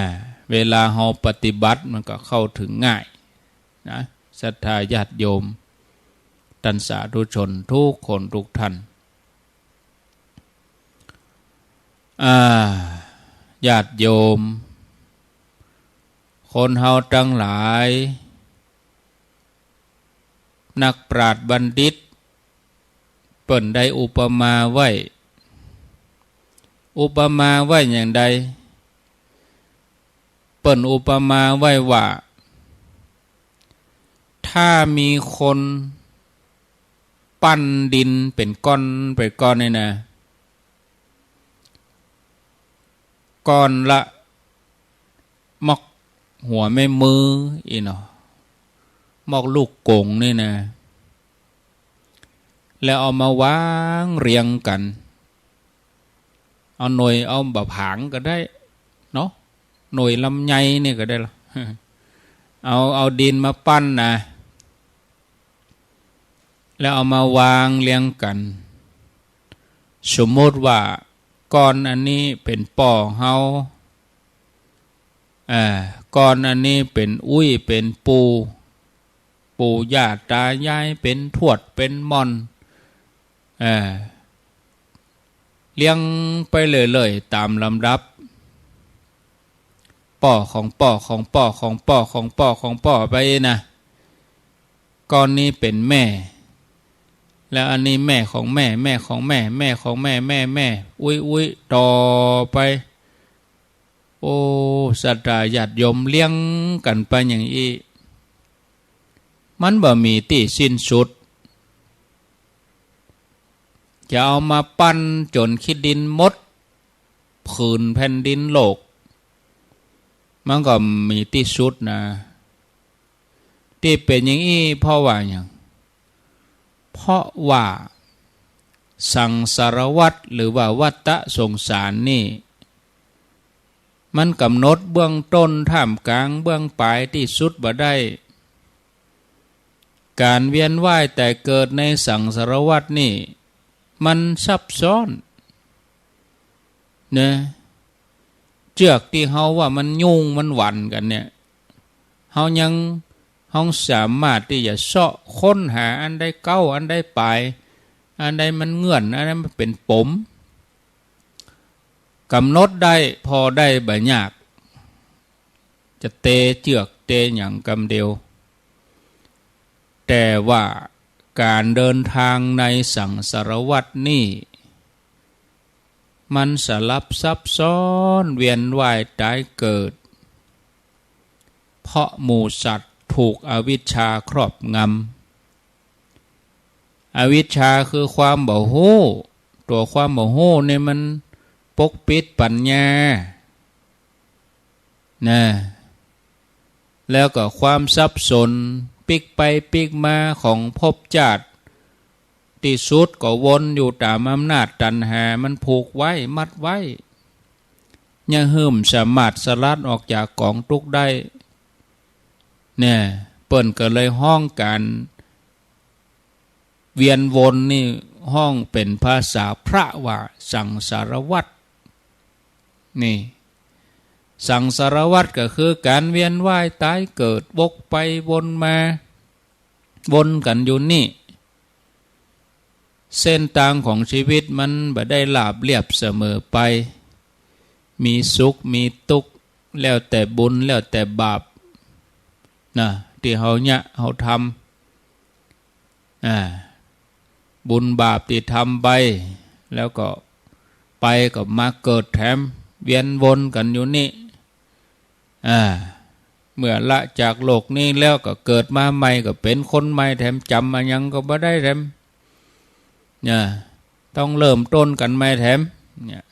เวลาเฮาปฏิบัติมันก็เข้าถึงง่ายนะ ศรัทธาญาติโยม ต้านสาธุชนทุกคนทุกท่าน อ่า ญาติโยม คนเฮาตังหลาย นักปราชญ์บัณฑิต เปิ้นได้อุปมาไว้ อุปมาไว้อย่างใด เปิ้นอุปมาไว้ว่า ถ้ามีคนปั้นดินเป๋นก้อนเป๋นก้อนนี่นะ ก้อนละมอกหัวแม่มืออี้เนาะ มอกลูกก๋งนี่นะ แล้วเอามาวางเรียงกั๋น เอาหน่วย เอาบ่าผางก็ได้เนาะ หน่วยลำไยนี่ก็ได้ละ เอา เอาดินมาปั้นนะ แล้วเอามาวางเรียงกั๋น สมมุติว่าก้อนอันนี้เป๋นป้อเฮา อ่า ก้อนอันนี้เป๋นอุ้ยเป๋นปู่ ปู่ย่าต๋ายาย เป๋นทวดเป๋นม่อน อ่า เรียงไปเรื่อยๆ ต๋ามลำดับ ป้อของป้อของป้อของป้อของป้อของป้อไปนะ ก้อนนี้เป๋นแม่ แล้วอันนี้แม่ของแม่ แม่ของแม่ แม่ของแม่ แม่ แม่ อุ๊ย อุ๊ย ต่อไป โอ้ ศรัทธาญาติโยม เรียงกั๋นไปอย่างอี้ มันบ่มีตี้สิ้นสุด จะเอามาปั้นจ๋นขี้ดินหมด ผืนแผ่นดินโลก มันก็มีตี้สุดนะ ตี้เป๋นอย่างอี้เพราะว่าหยัง เพราะว่าสังสารวัฏหรือว่าวัฏฏะสงสารนี่ มันก๋ำหนดเบื้องต้น ท่ามกลาง เบื้องปลาย ตี้สุดบ่ได้ ก๋านเวียนว่ายต๋ายเกิดในสังสารวัฏนี่ มันซับซ้อน เนาะ เจื้อกตี้เฮาว่ามันยุ่งมันหวั่นกั๋นเนี่ย เฮายัง เฮาสามารถตี้จะเซาะค้นหาอันใดเก๊า อันใดป๋าย อันใดมันเงื่อน อันใดมันเป๋นปม ก๋ำหนดได้ ผ่อได้บ่ยาก จะเตเจื้อกเตหยังกำเดียว แต่ว่าก๋านเดินทางในสังสารวัฏนี่ มันสลับซับซ้อน เวียนว่ายต๋ายเกิด เพราะหมู่สัตว์ถูกอวิชชาครอบงำ อวิชชาคือความบ่ฮู้ ตั๋วความบ่ฮู้นี่มันปกปิดปัญญา นะ แล้วก็ความสับสน ปิ๊กไปปิ๊กมาของภพจาติ ตี้สุดก็วนอยู่ต๋ามอำนาจตัณหามันผูกไว้ มัดไว้ เยียะหื้อบ่สามารถสลัดออกจากก๋องตุ๊กข์ได้ เนี่ย เปิ้นก็เลยฮ้องก๋าน เวียนวนนี่ฮ้องเป๋นภาษาพระว่าสังสารวัฏ นี่ สังสารวัฏก็คือก๋านเวียนว่ายต๋ายเกิด วกไปวนมา วนกั๋นอยู่นี่ เส้นตางของชีวิตมันบ่ได้ราบเรียบเสมอไป มีสุขมีตุ๊กข์ แล้วแต่บุญแล้วแต่บาป นะ ตี้เฮาเยียะเฮาทำ อ่า บุญบาปตี้ทำไป แล้วก็ไปก็มาเกิดแถม เวียนวนกั๋นอยู่นี่ อ่า เมื่อละจากโลกนี้แล้วก็เกิดมาใหม่ก็เป๋นคนใหม่แถม จ๋ำอะหยังก็บ่ได้แถม เนี่ย ต้องเริ่มต้นกั๋นใหม่แถม เนี่ย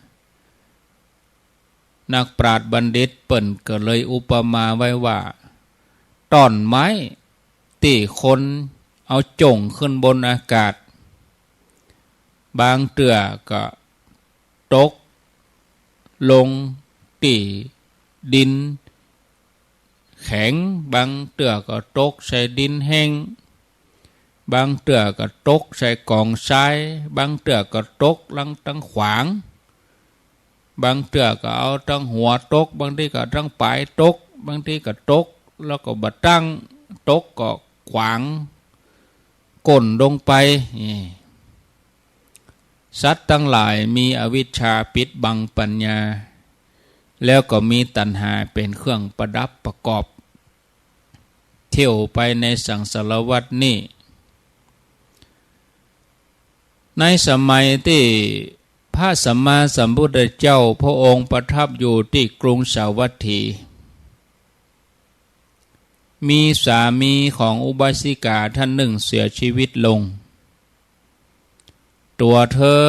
นักปราชญ์บัณฑิตเปิ้นก็เลยอุปมาไว้ว่า ต้อนไม้ตี้คนเอาโจ้งขึ้นบนอากาศ บางเตื้อก็ตกลงตี้ดินแข็ง บางเตื้อก็ตกใส่ดินแห้ง บางเตื้อก็ตกใส่ก๋องทราย บางเตื้อก็ตกลังตังขวาง บางเตื้อก็เอาตังหัวตก บางทีก็ตังป๋ายตก บางทีก็ตกแล้วก็บ่ตั้ง ตกก็ขวางก้นลงไป นี่ สัตว์ตังหลายมีอวิชชาปิดบังปัญญา แล้วก็มีตัณหาเป๋นเครื่องประดับประกอบ เที่ยวไปในสังสารวัฏนี้ ในสมัยตี้พระสัมมาสัมพุทธเจ้าพระองค์ประทับอยู่ตี้กรุงสาวัตถี มีสามีของอุบาสิกาท่านนึ่งเสียจีวิตลง ตั๋วเธอ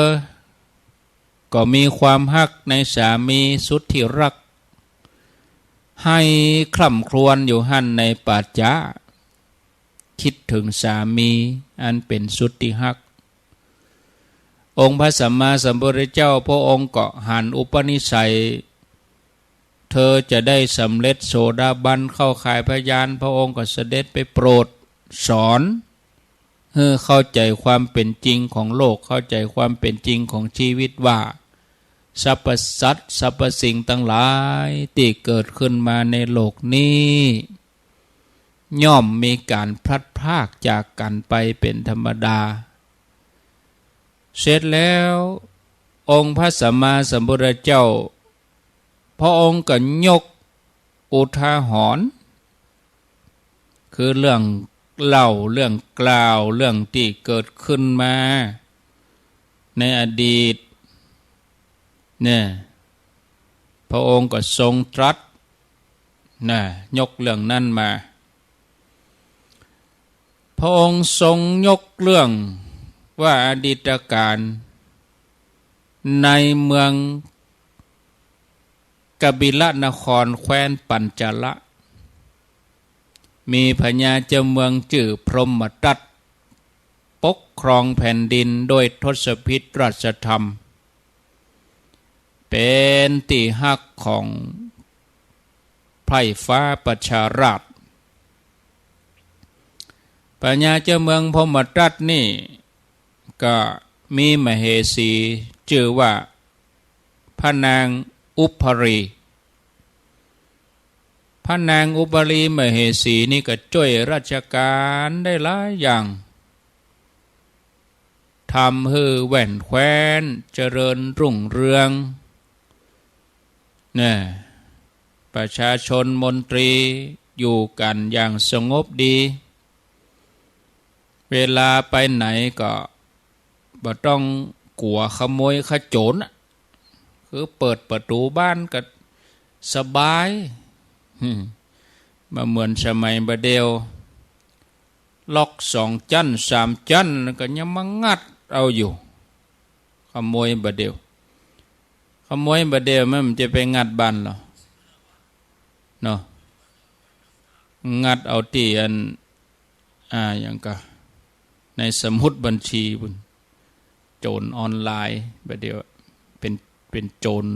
ก็มีความฮักในสามีสุดตี้ฮัก ไห้คร่ำครวญอยู่หั้นในป่าจ๊า กึ๊ดเถิงสามีอันเป๋นสุดตี้ฮัก องค์พระสัมมาสัมพุทธเจ้าพระองค์ก็หันอุปนิสัย เธอจะได้สำเร็จโสดาบันเข้าข่ายพยาน พระองค์ก็เสด็จไปโปรดสอน หื้อเข้าใจ๋ความเป๋นจริงของโลก เข้าใจ๋ความเป๋นจริงของจีวิตว่า สรรพสัตว์สรรพสิ่งตังหลายตี้เกิดขึ้นมาในโลกนี้ ย่อมมีก๋านพลัดพรากจากกั๋นไปเป๋นธรรมดา เสร็จแล้วองค์พระสัมมาสัมพุทธเจ้า พระองค์ก็ยกอุทาหรณ์ คือเรื่องเล่า เรื่องกล่าว เรื่องตี้เกิดขึ้นมาในอดีต เนี่ย พระองค์ก็ทรงตรัส นะ ยกเรื่องนั้นมา พระองค์ทรงยกเรื่องว่าอดีตกาล ในเมืองกบิลนครแคว้นปัญจาละ มีพญาเจ้าเมืองจื้อพรหมทัต ปกครองแผ่นดินโดยทศพิธราชธรรม เป๋นตี้ฮักของไพร่ฟ้าประชาราษฎร์ พญาเจ้าเมืองพรหมทัตนี่ก็มีมเหสีจื้อว่าพระนางอุปาลี พระนางอุปาลีมเหสีนี่ก็จ้วยราชก๋านได้หลายอย่าง ทำหื้อแว่นแคว้นเจริญรุ่งเรือง เนี่ย ประชาชนมนตรีอยู่กั๋นอย่างสงบดี เวลาไปไหนก็บ่ต้องกั๋วขโมยขโจรน่ะ คือเปิดประตู๋บ้านก็สบาย อืม บ่เหมือนสมัยบ่าเดี่ยว ล็อกสองจั๊นสามจั๊นแล้วก็ยังมางัดเอาอยู่ ขโมยบ่าเดี่ยว ขโมยบ่าเดี่ยวมันจะไปงัดบ้านเหรอ เนาะ งัดเอาตี้อัน อ่า หยังก่อ ในสมุดบัญชีปุ้น โจรออนไลน์ บ่าเดี่ยว เป๋น เป๋นโจร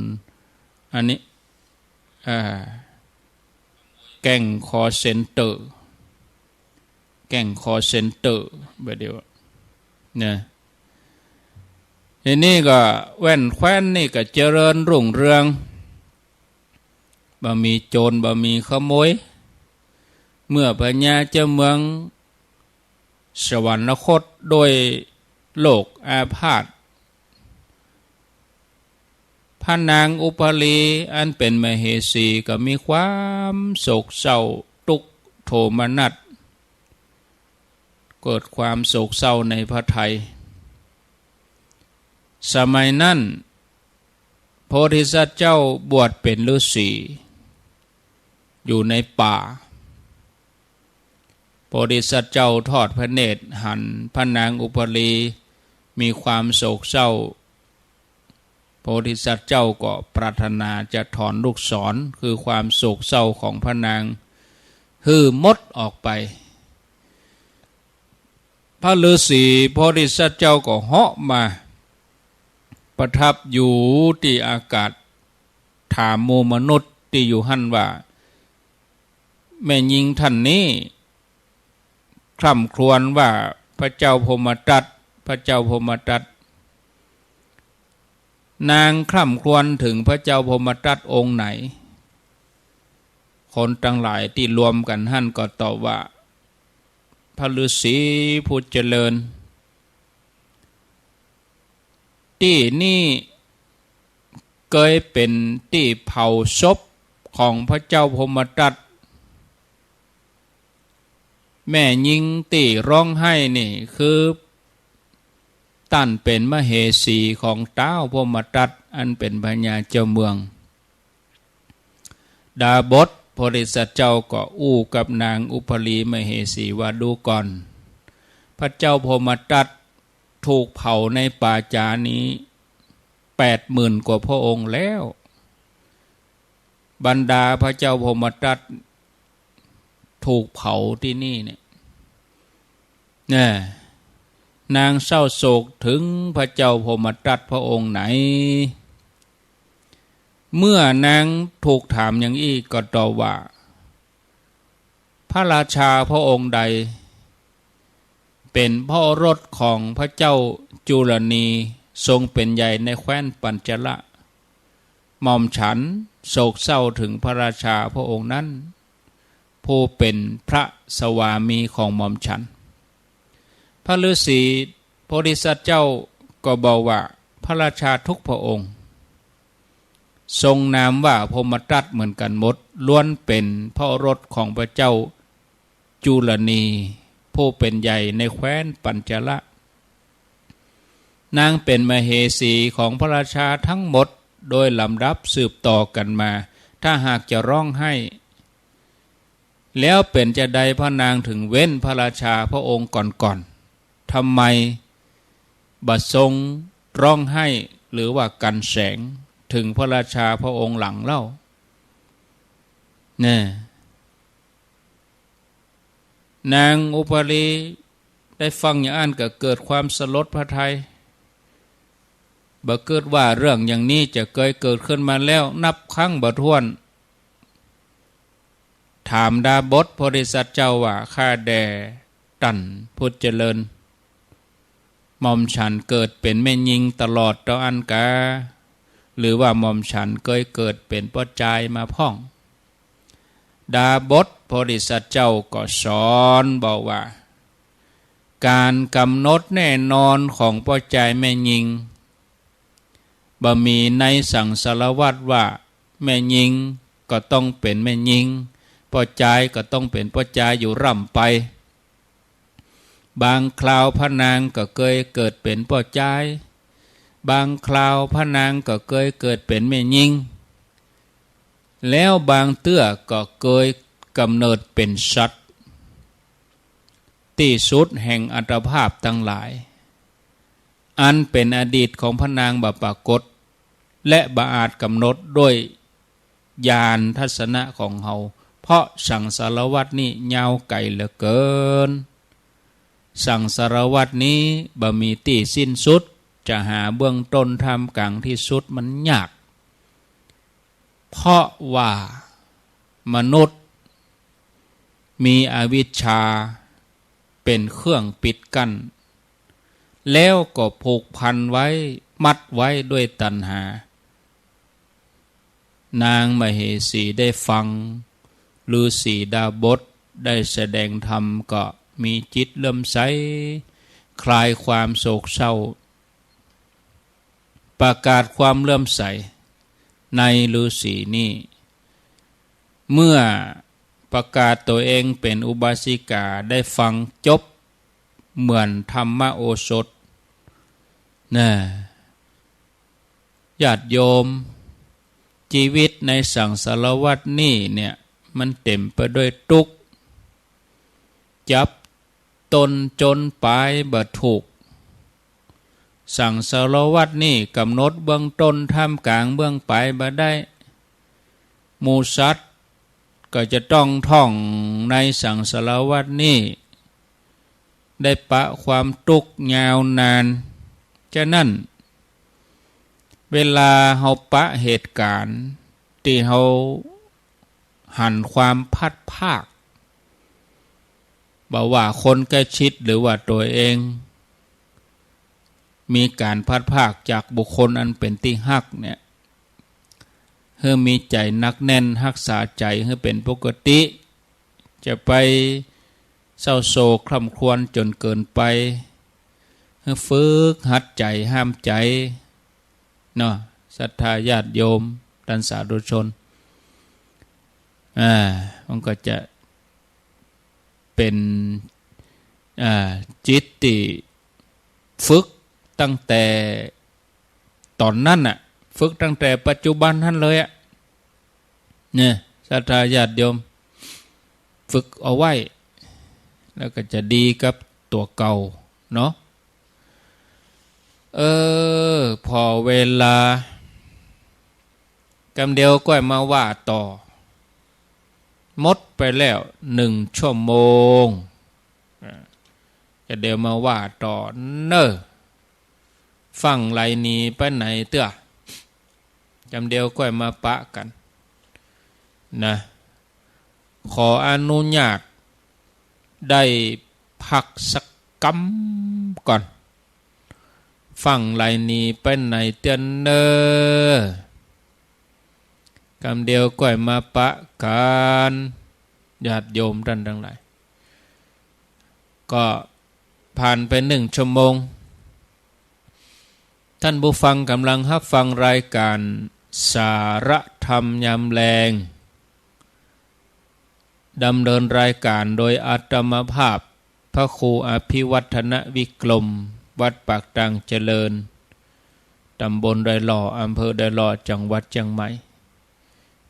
อันนี้ อ่า แก๊งคอลเซ็นเตอร์ แก๊งคอลเซ็นเตอร์ บ่าเดี่ยว เนี่ย ทีนี้ก็แว่นแคว้นนี่ก็เจริญรุ่งเรือง บ่มีโจร บ่มีขโมย เมื่อพญาเจ้าเมืองสวรรคตด้วยโรคอาพาธ พระนางอุปาลีอันเป๋นมเหสีก็มีความโศกเศร้าทุกข์โทมนัส เกิดความโศกเศร้าในพระทัย สมัยนั้น โพธิสัตว์เจ้าบวชเป๋นฤๅษีอยู่ในป่า โพธิสัตว์เจ้าทอดพระเนตรหันพระนางอุปาลี มีความโศกเศร้า โพธิสัตว์เจ้าก็ปรารถนาจะถอนลูกศร คือความโศกเศร้าของพระนาง หื้อหมดออกไป พระฤาษีโพธิสัตว์เจ้าก็เหาะมาประทับอยู่ตี้อากาศ ถามหมู่มนุษย์ตี้อยู่หั้นว่า แม่ญิงท่านนี้คร่ำครวญว่าพระเจ้าพรหมทัต พระเจ้าพรหมทัต นางคร่ำครวญเถิงพระเจ้าพรหมทัตองค์ไหน คนตังหลายตี้รวมกั๋นหั้นก็ตอบว่า พระฤาษีผู้เจริญ ตี้นี่เกยเป๋นตี้เผาศพของพระเจ้าพรหมทัต แม่ญิงตี้ฮ้องไห้นี่คือ ต้านเป๋นมเหสีของต๊าวพรหมทัต อันเป๋นพญาเจ้าเมือง ดาบสโพธิสัตว์เจ้าก็อู้กับนางอุปาลีมเหสีว่า ดูก่อน พระเจ้าพรหมทัตถูกเผาในป่าจ๋านี้แปดหมื่นกว่าพระองค์แล้ว บรรดาพระเจ้าพรหมทัตถูกเผาตี้นี่เนี่ย เนี่ย นางเศร้าโศกเถิงพระเจ้าพรหมทัตพระองค์ไหน เมื่อนางถูกถามอย่างอี้ก็ตอบว่า พระราชาพระองค์ใด เป๋นพระโอรสของพระเจ้าจุลนี ทรงเป๋นใหญ่ในแคว้นปัญจละ หม่อมฉันโศกเศร้าเถิงพระราชาพระองค์นั้น ผู้เป๋นพระสวามีของหม่อมฉัน พระฤาษีโพธิสัตว์เจ้าก็บอกว่า พระราชาทุกพระองค์ ทรงนามว่าพรหมทัตเหมือนกั๋นหมด ล้วนเป๋นพระโอรสของพระเจ้าจุลนี ผู้เป๋นใหญ่ในแคว้นปัญจละ นางเป๋นมเหสีของพระราชาทั้งหมด โดยลำดับสืบต่อกั๋นมา ถ้าหากจะฮ้องไห้ แล้วเป๋นจาใดพระนางเถิงเว้นพระราชาพระองค์ก่อนๆ ทำไมบ่ทรงฮ้องไห้หรือว่ากั๋นแสงเถิงพระราชาพระองค์หลังเล่า เนี่ย นางอุปาลีได้ฟังอย่างอั้นก็เกิดความสลดพระทัย บ่กึ๊ดว่าเรื่องอย่างนี้จะเกยเกิดขึ้นมาแล้วนับครั้งบ่ถ้วน ถามดาบสโพธิสัตว์เจ้าว่า ข้าแด่ต้านผู้เจริญ หม่อมฉันเกิดเป๋นแม่ญิงตลอดเต้าอั้นกา หรือว่าหม่อมฉันเกยเกิดเป๋นป้อจายมาพ่อง ดาบสโพธิสัตว์เจ้าก็สอนบอกว่า ก๋านก๋ำหนดแน่นอนของป้อจายแม่ญิง บ่มีในสังสารวัตรว่าแม่ญิงก็ต้องเป๋นแม่ญิง ป้อจายก็ต้องเป๋นป้อจายอยู่ร่ำไป บางคราวพระนางก็เกยเกิดเป๋นป้อจาย บางคราวพระนางก็เกยเกิดเป๋นแม่ญิง แล้วบางเตื้อก็เกยก๋ำเนิดเป๋นสัตว์ ตี้สุดแห่งอัตภาพตังหลาย อันเป๋นอดีตของพระนางบ่ปรากฏ และบ่อาจก๋ำหนดด้วยญาณทัศนะของเฮา เพราะสังสารวัตรนี้ยาวไก๋เหลือเกิน สังสารวัตรนี้บ่มีตี้สิ้นสุด จะหาเบื้องต้นท่ามก๋างที่สุดมันยาก เพราะว่ามนุษย์มีอวิชชาเป๋นเครื่องปิดกั้น แล้วก็ผูกพันไว้ มัดไว้ด้วยตัณหา นางมเหสีได้ฟังฤๅษีดาบสได้แสดงธรรมก็มีจิตเลื่อมใส คลายความโศกเศร้า ประกาศความเลื่อมใสในฤๅษีนี่ เมื่อประกาศตั๋วเองเป๋นอุบาสิกาได้ฟังจบเหมือนธรรมโอสถ นะ ญาติโยม จีวิตในสังสารวัฏนี่เนี่ย มันเต๋มไปด้วยตุ๊กข์ จับต้นจ๋นป๋ายบ่ถูก สังสารวัฏนี่ก๋ำหนดเบื้องต้น ท่ามก๋าง เบื้องป๋ายบ่ได้ หมู่สัตว์ก็จะต้องท่องในสังสารวัฏนี่ ได้ปะความตุ๊กข์ยาวนาน ฉะนั้น เวลาเฮาปะเหตุก๋ารณ์ตี้เฮาหันความพลัดพราก บ่ว่าคนใก้ชิดหรือว่าตั๋วเอง มีก๋านพลัดพรากจากบุคคลอันเป๋นตี้ฮักเนี่ย หื้อมีใจ๋หนักแน่น ฮักษาใจ๋หื้อเป๋นปกติ จะไปเศร้าโศกคร่ำครวญจ๋นเกินไป หื้อฝึกหัดใจ๋ ห้ามใจ๋ เนาะ ศรัทธาญาติโยม ต้านสาธุชน อ่า มันก็จะเป๋น อ่า จิตตี้ฝึกตั้งแต่ต๋อนนั้นน่ะ ฝึกตั้งแต่ปัจจุบันหั้นเลยอะ เนี่ย ศรัทธาญาติโยม ฝึกเอาไว้ แล้วก็จะดีกับตั๋วเก่าเนาะ เออ ผ่อเวลา กำเดียวก้อยมาว่าต่อ หมดไปแล้วนึ่งชั่วโมง อ่า กำเดียวมาว่าต่อเน่อ ฟั่งไหลหนีไปไหนเตื้อ กำเดียวก้อยมาปะกั๋น นะ ขออนุญาตได้พักสักกำก่อน ฟั่งไหลหนีไปไหนเตื้อเน่อ กำเดียวก้อยมาปะกั๋น ญาติโยมต้านตังหลาย ก็ผ่านไปนึ่งชั่วโมง ต้านผู้ฟังก๋ำลังฮับฟังรายก๋านสาระธรรมยามแลง ดำเนินรายก๋านโดยอาตมาภาพ พระครูอภิวัฒนวิกรม วัดปากตางเจริญ ต๋ำบลดอยหล่อ อำเภอดอยหล่อ จังหวัดเจียงใหม่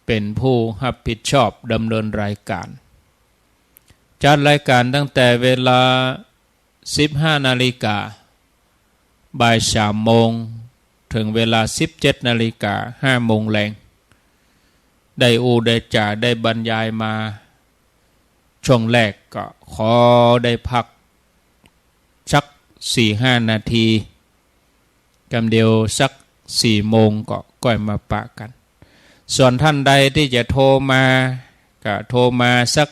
เป๋นผู้ฮับผิดชอบดำเนินรายก๋าน จัดรายก๋านตั้งแต่เวลา สิบห้านาฬิกา บ่ายสามโมง เถิงเวลา สิบเจ็ดนาฬิกา ห้าโมงแลง ได้อู้ได้จ๋า ได้บรรยายมา ช่วงแรกก็ขอได้พักสักสี่ห้านาที กำเดียวสักสี่โมงก็ก้อยมาปะกั๋น ส่วนต้านใดตี้จะโทรมา ก็โทรมาสัก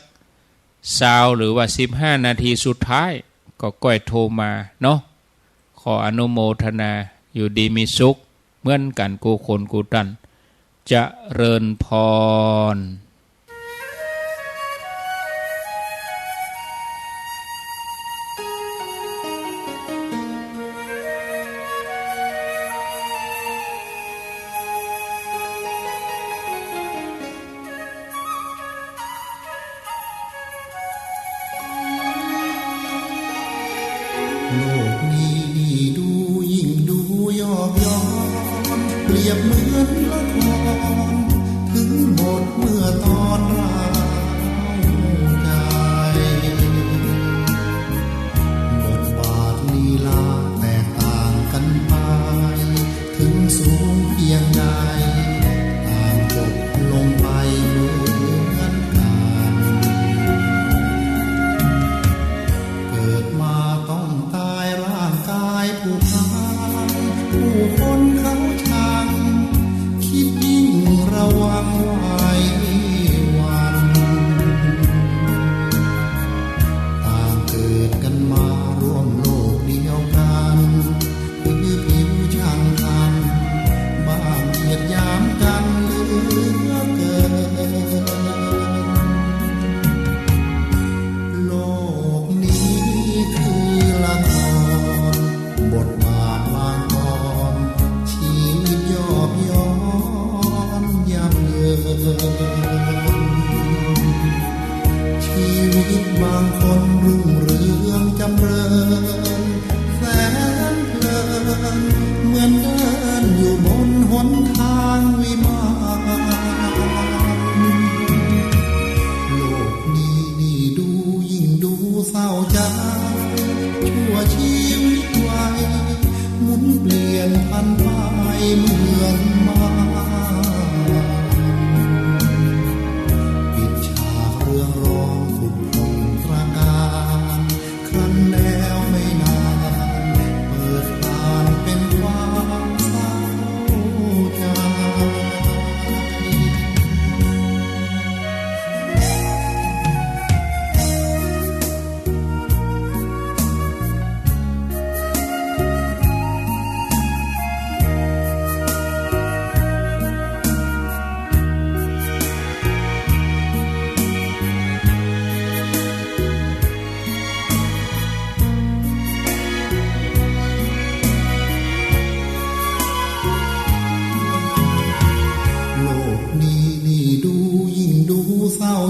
ซาวหรือว่าสิบห้านาทีสุดท้าย ก็ก้อยโทรมาเนาะ ขออนุโมทนา อยู่ดีมีสุขเหมือนกั๋นกู้คนกู้ต้าน เจริญพร โลกนี้นี่ดูยิ่งดูยอกย้อน เปรียบเหมือนละคร ถึงบทเมื่อตอนร้ายใจ บทบาทลีลาแตกต่างกันไป ถึงสูงเพียงใด ต่างจบลงไปเหมือนกัน เกิดมาต้องตายร่างกายผู้พาน ผู้คนเขาชัง คิดยิ่งระวังไว้วัน ต่างเกิดกันมาร่วมโลกเดียวกัน คือผิวช่างทำ บ้างเหยียดหยามกันเหลือเกิน โลกนี้คือละคร บทบาทบางตอน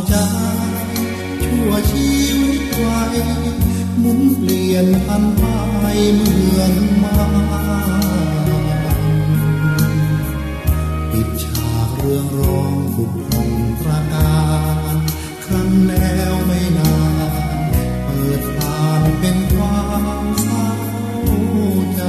ใจ ชั่วชีวิตวัย หมุนเปลี่ยนผันไปเหมือนมาร ปิดฉากเรืองรองผุดผ่องตระการ ครั้นแล้วไม่นาน เปิดผ่านเป็นความเศร้าใจ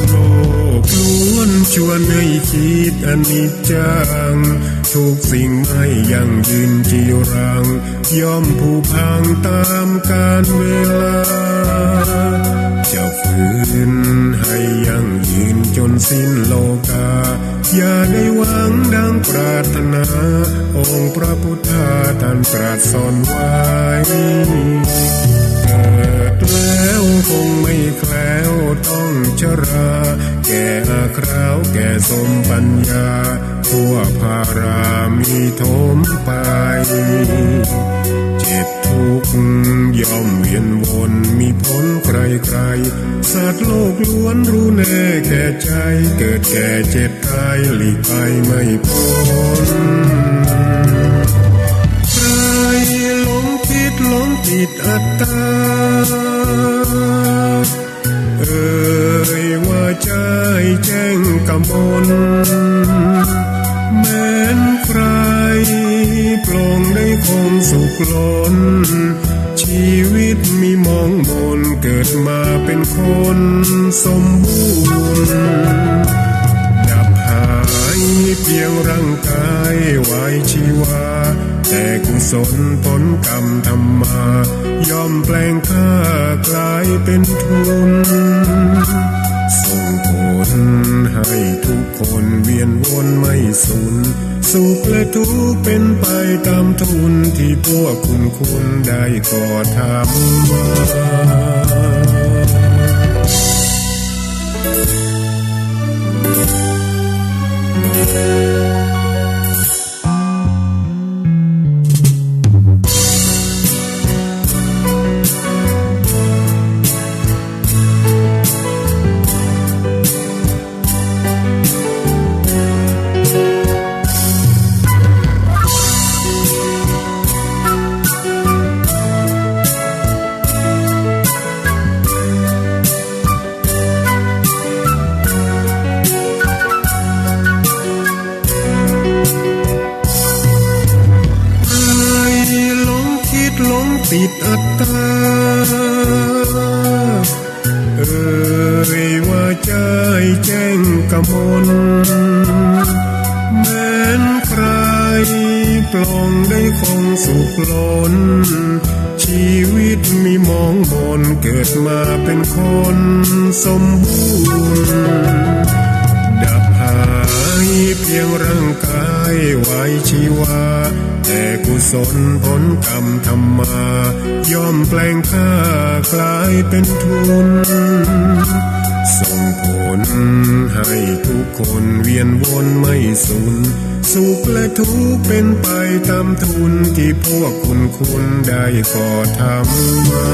โลกล้วนชวนให้คิดอนิจจัง ทุกสิ่งไม่ยั่งยืนจีรัง ย่อมผุพังตามกาลเวลา จะฝืนให้ยั่งยืนจนสิ้นโลกา อย่าได้หวังดังปรารถนา องค์พระพุทธาท่านตรัสสอนไว้ เกิดแล้วคงไม่แคล้วต้องชรา แก่อาคราวแก่สมปัญญา ทั่วพารามีถมไป เจ็ดทุกข์ย่อมเวียนวน มีผลใครๆ สัตว์โลกล้วนรู้แน่แก่ใจ เกิดแก่เจ็บตายหลีกไปไม่พ้น ใครหลงคิดหลงติดอัตตา เอ่ยว่าใจ้แจ้งกมล แม้นใคร่ปลงได้คงสุขล้น ชีวิตมีหมองหมน เกิดมาเป็นคนสมบูรณ์ ดับหายเพียงร่างกายไว้ชีวา แต่กุศลผลกรรมทำมา ย่อมแปลงข้ากลายเป็นทุน ส่งผลให้ทุกคนเวียนวนไม่สุน สุขและทุกข์เป็นไปตามทุน ที่พวกคุณคุณได้ก่อทำมา ใครหลงคิดหลงติดอัตตา เอ่ยว่าใจ้แจ้งกมล แม้นใคร่ปลงได้คงสุขล้น ชีวิตมีหมองหมน เกิดมาเป็นคนสมบูรณ์ ดับหายเพียงร่างกายไว้ชีวา แต่กุศลผลกรรมทำมา ย่อมแปลงข้ากลายเป็นทุน ส่งผลให้ทุกคนเวียนวนไม่สุน สุขและทุกข์เป็นไปตามทุน ที่พวกคุณคุณได้ก่อทำมา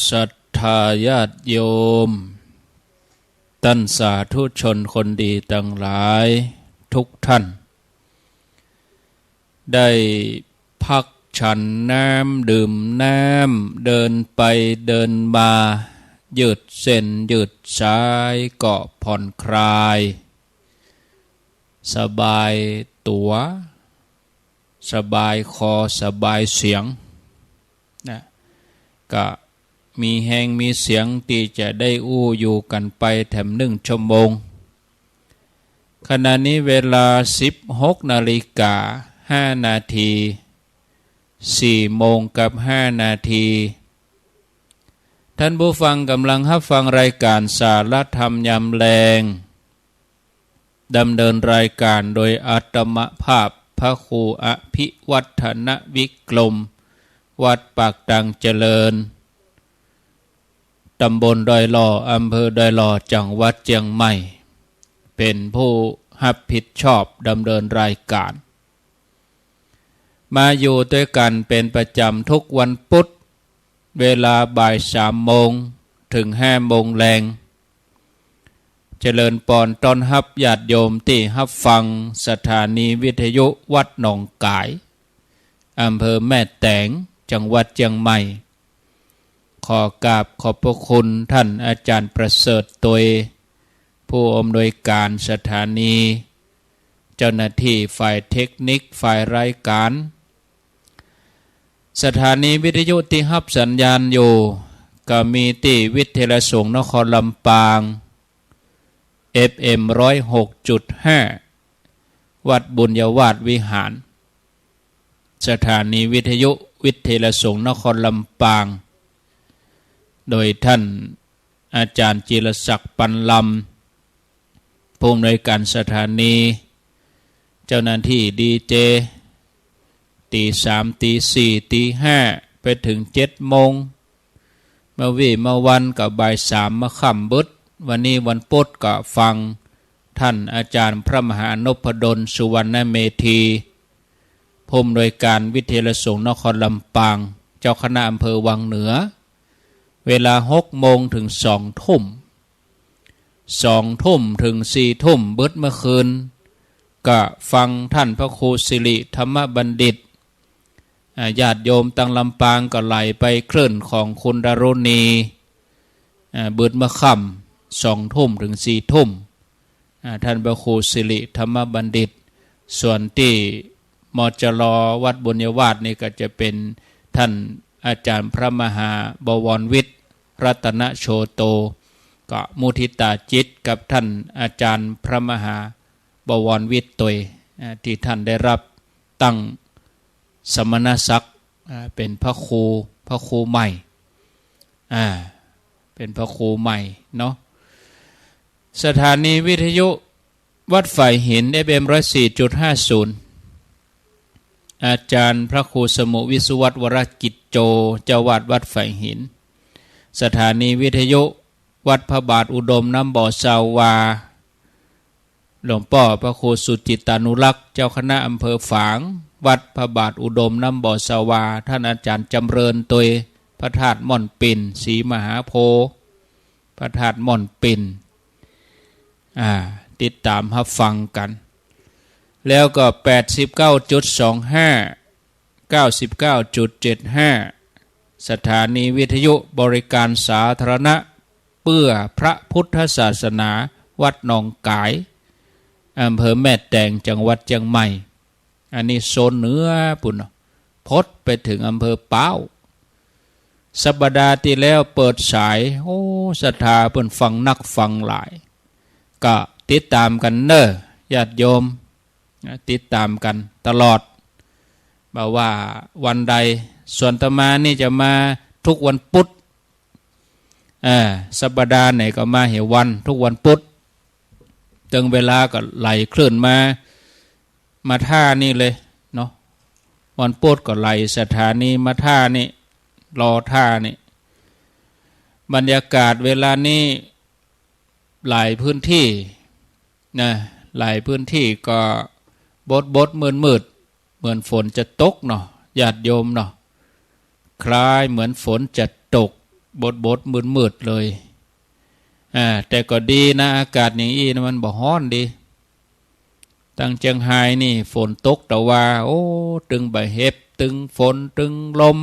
ศรัทธาญาติโยม ต้านสาธุชนคนดีตังหลายทุกท่าน ได้พักฉันน้ำดื่มน้ำ เดินไปเดินมา ยืดเส้นยืดสายก็ผ่อนคลาย สบายตั๋ว สบายคอสบายเสียงนะ ก็มีแฮงมีเสียงตี้จะได้อู้อยู่กั๋นไปแถมนึ่งชั่วโมง ขณะนี้เวลาสิบหกนาฬิกาห้านาที สี่โมงกับห้านาที ท่านผู้ฟังก่ำลังฮับฟังรายก๋านสาระธรรมยามแลง ดำเนินรายก๋านโดยอาตมาภาพพระครูอภิวัฒนวิกรม วัดปากตังเจริญ ตำบลดอยหล่อ อำเภอดอยหล่อ จังหวัดเจียงใหม่ เป๋นผู้ฮับผิดชอบดำเนินรายก๋าน มาอยู่ตวยกั๋นเป๋นประจ๋ำทุกวันปุ๊ด เวลาบ่ายสามโมงเถิงห้าโมงแลง เจริญปอนต้อนฮับญาติโยมตี้ฮับฟังสถานีวิทยุวัดหนองก๋าย อำเภอแม่แตง จังหวัดเจียงใหม่ ขอกราบขอบพระคุณท่านอาจ๋ารย์ประเสริฐตวย ผู้อำนวยก๋านสถานี เจ้าหน้าตี้ฝ่ายเทคนิค ฝ่ายรายก๋าน สถานีวิทยุตี้ฮับสัญญาณอยู่ ก็มีตี้วิทยาลัยสงฆ์นครลำปาง เอฟเอ็ม ร้อยหกจุดห้า วัดบุญญาวาสวิหาร สถานีวิทยุวิทยาลัยสงฆ์นครลำปาง โดยท่านอาจ๋ารย์จิรศักดิ์ ปันลำ ผู้อำนวยก๋านสถานี เจ้าหน้าตี้ดีเจ ตี๋สาม ตี๋สี่ ตี๋ห้า ไปเถิงเจ็ดโมง เมื่อวี้เมื่อวันก็บ่ายสามมาค่ำบึด วันนี้วันปุ๊ดก็ฟังท่านอาจ๋ารย์พระมหานพดล สุวรรณเมธี ผู้อำนวยก๋านวิทยาลัยสงฆ์นครลำปาง เจ้าคณะอำเภอวังเหนือ เวลาหกโมงเถิงสองทุ่ม สองทุ่มเถิงสี่ทุ่ม บึดเมื่อคืน ก็ฟังท่านพระครูสิริธรรมบัณฑิต อ่า ญาติโยมตังลำปางก็ไหลไปคลื่นของคุณดารุณี อ่า บึดเมื่อค่ำ สองทุ่มเถิงสี่ทุ่ม อ่า ท่านพระครูสิริธรรมบัณฑิต ส่วนตี้ มจร วัดบุญญาวาสนี่ก็จะเป๋นท่านอาจ๋ารย์พระมหาบวรวิทย์ รัตนโชโต ก็มุทิตาจิตกับท่านอาจ๋ารย์พระมหาบวรวิทย์ตวย อ่า ตี้ท่านได้ฮับตั้งสมณศักดิ์ อ่า เป๋นพระครู พระครูใหม่ อ่า เป๋นพระครูใหม่เนาะ สถานีวิทยุวัดฝายหิน เอฟเอ็ม ร้อยสี่จุดห้าศูนย์ อาจ๋ารย์พระครูสมุห์ วิศวัตร วรกิจโจ เจ้าอาวาสวัดฝายหิน สถานีวิทยุวัดพระบาทอุดมน้ำบ่อซาวา หลวงป้อพระครูสุจิตตานุรักษ์ เจ้าคณะอำเภอฝาง วัดพระบาทอุดมน้ำบ่อซาวา ท่านอาจ๋ารย์จำเริญตวย พระธาตุม่อนปิ่น ศรีมหาโพธิ์ พระธาตุม่อนปิ่น อ่า ติดต๋ามฮับฟังกั๋น แล้วก็ แปดสิบเก้าจุดสองห้า เก้าสิบเก้าจุดเจ็ดห้า สถานีวิทยุบริการสาธารณะเปื้อพระพุทธศาสนา วัดหนองก๋าย อำเภอแม่แตง จังหวัดเจียงใหม่ อันนี้โซนเหนือปู้นเนาะ พดไปเถิงอำเภอป๊าว สัปดาห์ตี้แล้วเปิดสาย โอ้ ศรัทธาเปิ้นฟังนักฟังหลาย ก็ติดต๋ามกั๋นเน่อ ญาติโยม นะ ติดต๋ามกั๋นตลอด บ่ว่าวันใด ส่วนอาตมานี่จะมาทุกวันปุ๊ด อ่า สัปดาห์ไหนก็มาเหวัน ทุกวันปุ๊ด เถิงเวลาก็ไหลคลื่นมา มาท่านี่เลยเนาะ วันปุ๊ดก็ไหลสถานีมาท่านี่ รอท่านี่ บรรยากาศเวลานี้ หลายพื้นตี้นะ หลายพื้นตี้ก็บดๆ มืดๆ เหมือนฝนจะตกเนาะ ญาติโยมเนาะ คล้ายเหมือนฝนจะตก บดๆ มืดๆ เลย อ่า แต่ก็ดีนะ อากาศอย่างอี้นะ มันบ่ฮ้อนดี ตังเจียงฮายนี่ฝนตกตะวา โอ้ ตึงบ่าเห็บ ตึงฝน ตึงลม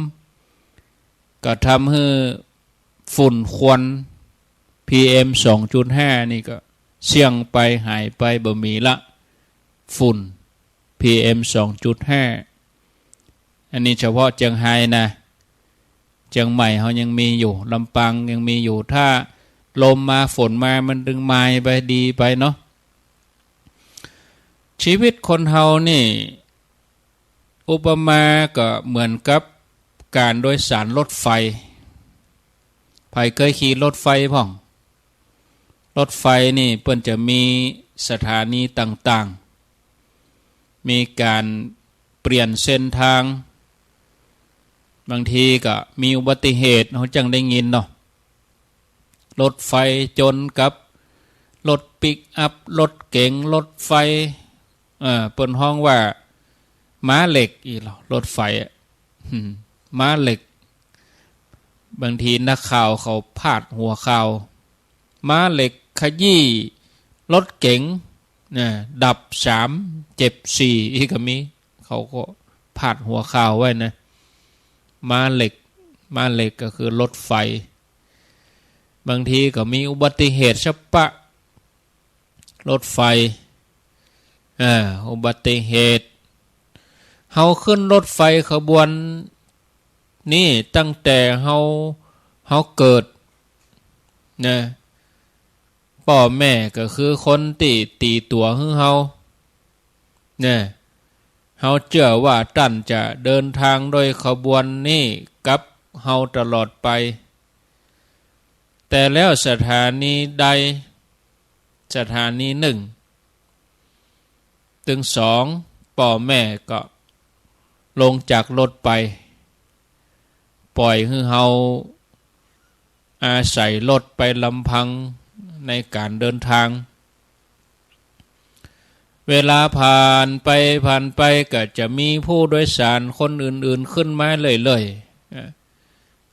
ก็ทำหื้อฝุ่นควัน พีเอ็ม สองจุดห้า นี่ก็เสี้ยงไป หายไป บ่มีละ ฝุ่น พีเอ็ม สองจุดห้า อันนี้เฉพาะเจียงฮายนะ เจียงใหม่เฮายังมีอยู่ ลำปางยังมีอยู่ ถ้าลมมาฝนมามันตึงมายไปดีไปเนาะ ชีวิตคนเฮานี่ อุปมาก็เหมือนกับก๋านโดยสารรถไฟ ใผเกยขี่รถไฟพ่อง รถไฟนี่เปิ้นจะมีสถานีต่างๆ มีก๋านเปลี่ยนเส้นทาง บางทีก็มีอุบัติเหตุ เฮาจั่งได้ยินเนาะ รถไฟจนกับรถปิกอัพ รถเก๋ง รถไฟ เอ่อ เปิ้นฮ้องว่าม้าเหล็กอี้ลอ รถไฟอะ อืม ม้าเหล็ก บางทีนักข่าวเขาพาดหัวข่าว ม้าเหล็กขยี้รถเก๋ง นะ ดับสาม เจ็บสี่ อี้ก็มี เขาก็พาดหัวข่าวไว้นะ ม้าเหล็ก ม้าเหล็กก็คือรถไฟ บางทีก็มีอุบัติเหตุสะปะ รถไฟ อ่า อุบัติเหตุ เฮาขึ้นรถไฟขบวนนี่ตั้งแต่เฮา เฮาเกิด นะ ป้อแม่ก็คือคนตี้ตี๋ตั๋วหื้อเฮา นะ เฮาเจื้อว่าต้านจะเดินทางโดยขบวนนี้กับเฮาตลอดไป แต่แล้วสถานีใด สถานีนึ่ง ตึงสอง ป้อแม่ก็ลงจากรถไป ป่อยหื้อเฮาอาศัยรถไปลำพังในก๋านเดินทาง เวลาผ่านไปผ่านไปก็จะมีผู้โดยสารคนอื่นๆ ขึ้นมาเรื่อยๆ อ่ะ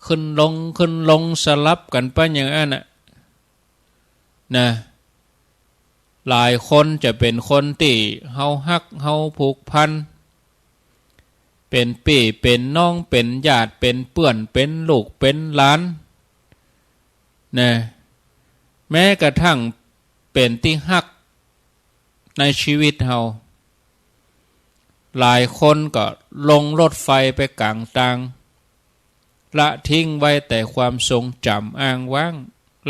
ขึ้นลง ขึ้นลงสลับกั๋นไปอย่างอั้นน่ะ นะ หลายคนจะเป๋นคนตี้เฮาฮัก เฮาผูกพัน เป๋นปี้ เป๋นน้อง เป๋นญาติ เป๋นเปื้อน เป๋นลูก เป๋นหลาน นะ แม้กระทั่งเป๋นตี้ฮักในชีวิตเฮา หลายคนก็ลงรถไฟไปก๋างตาง ละทิ้งไว้แต่ความทรงจ๋ำอ้างว้าง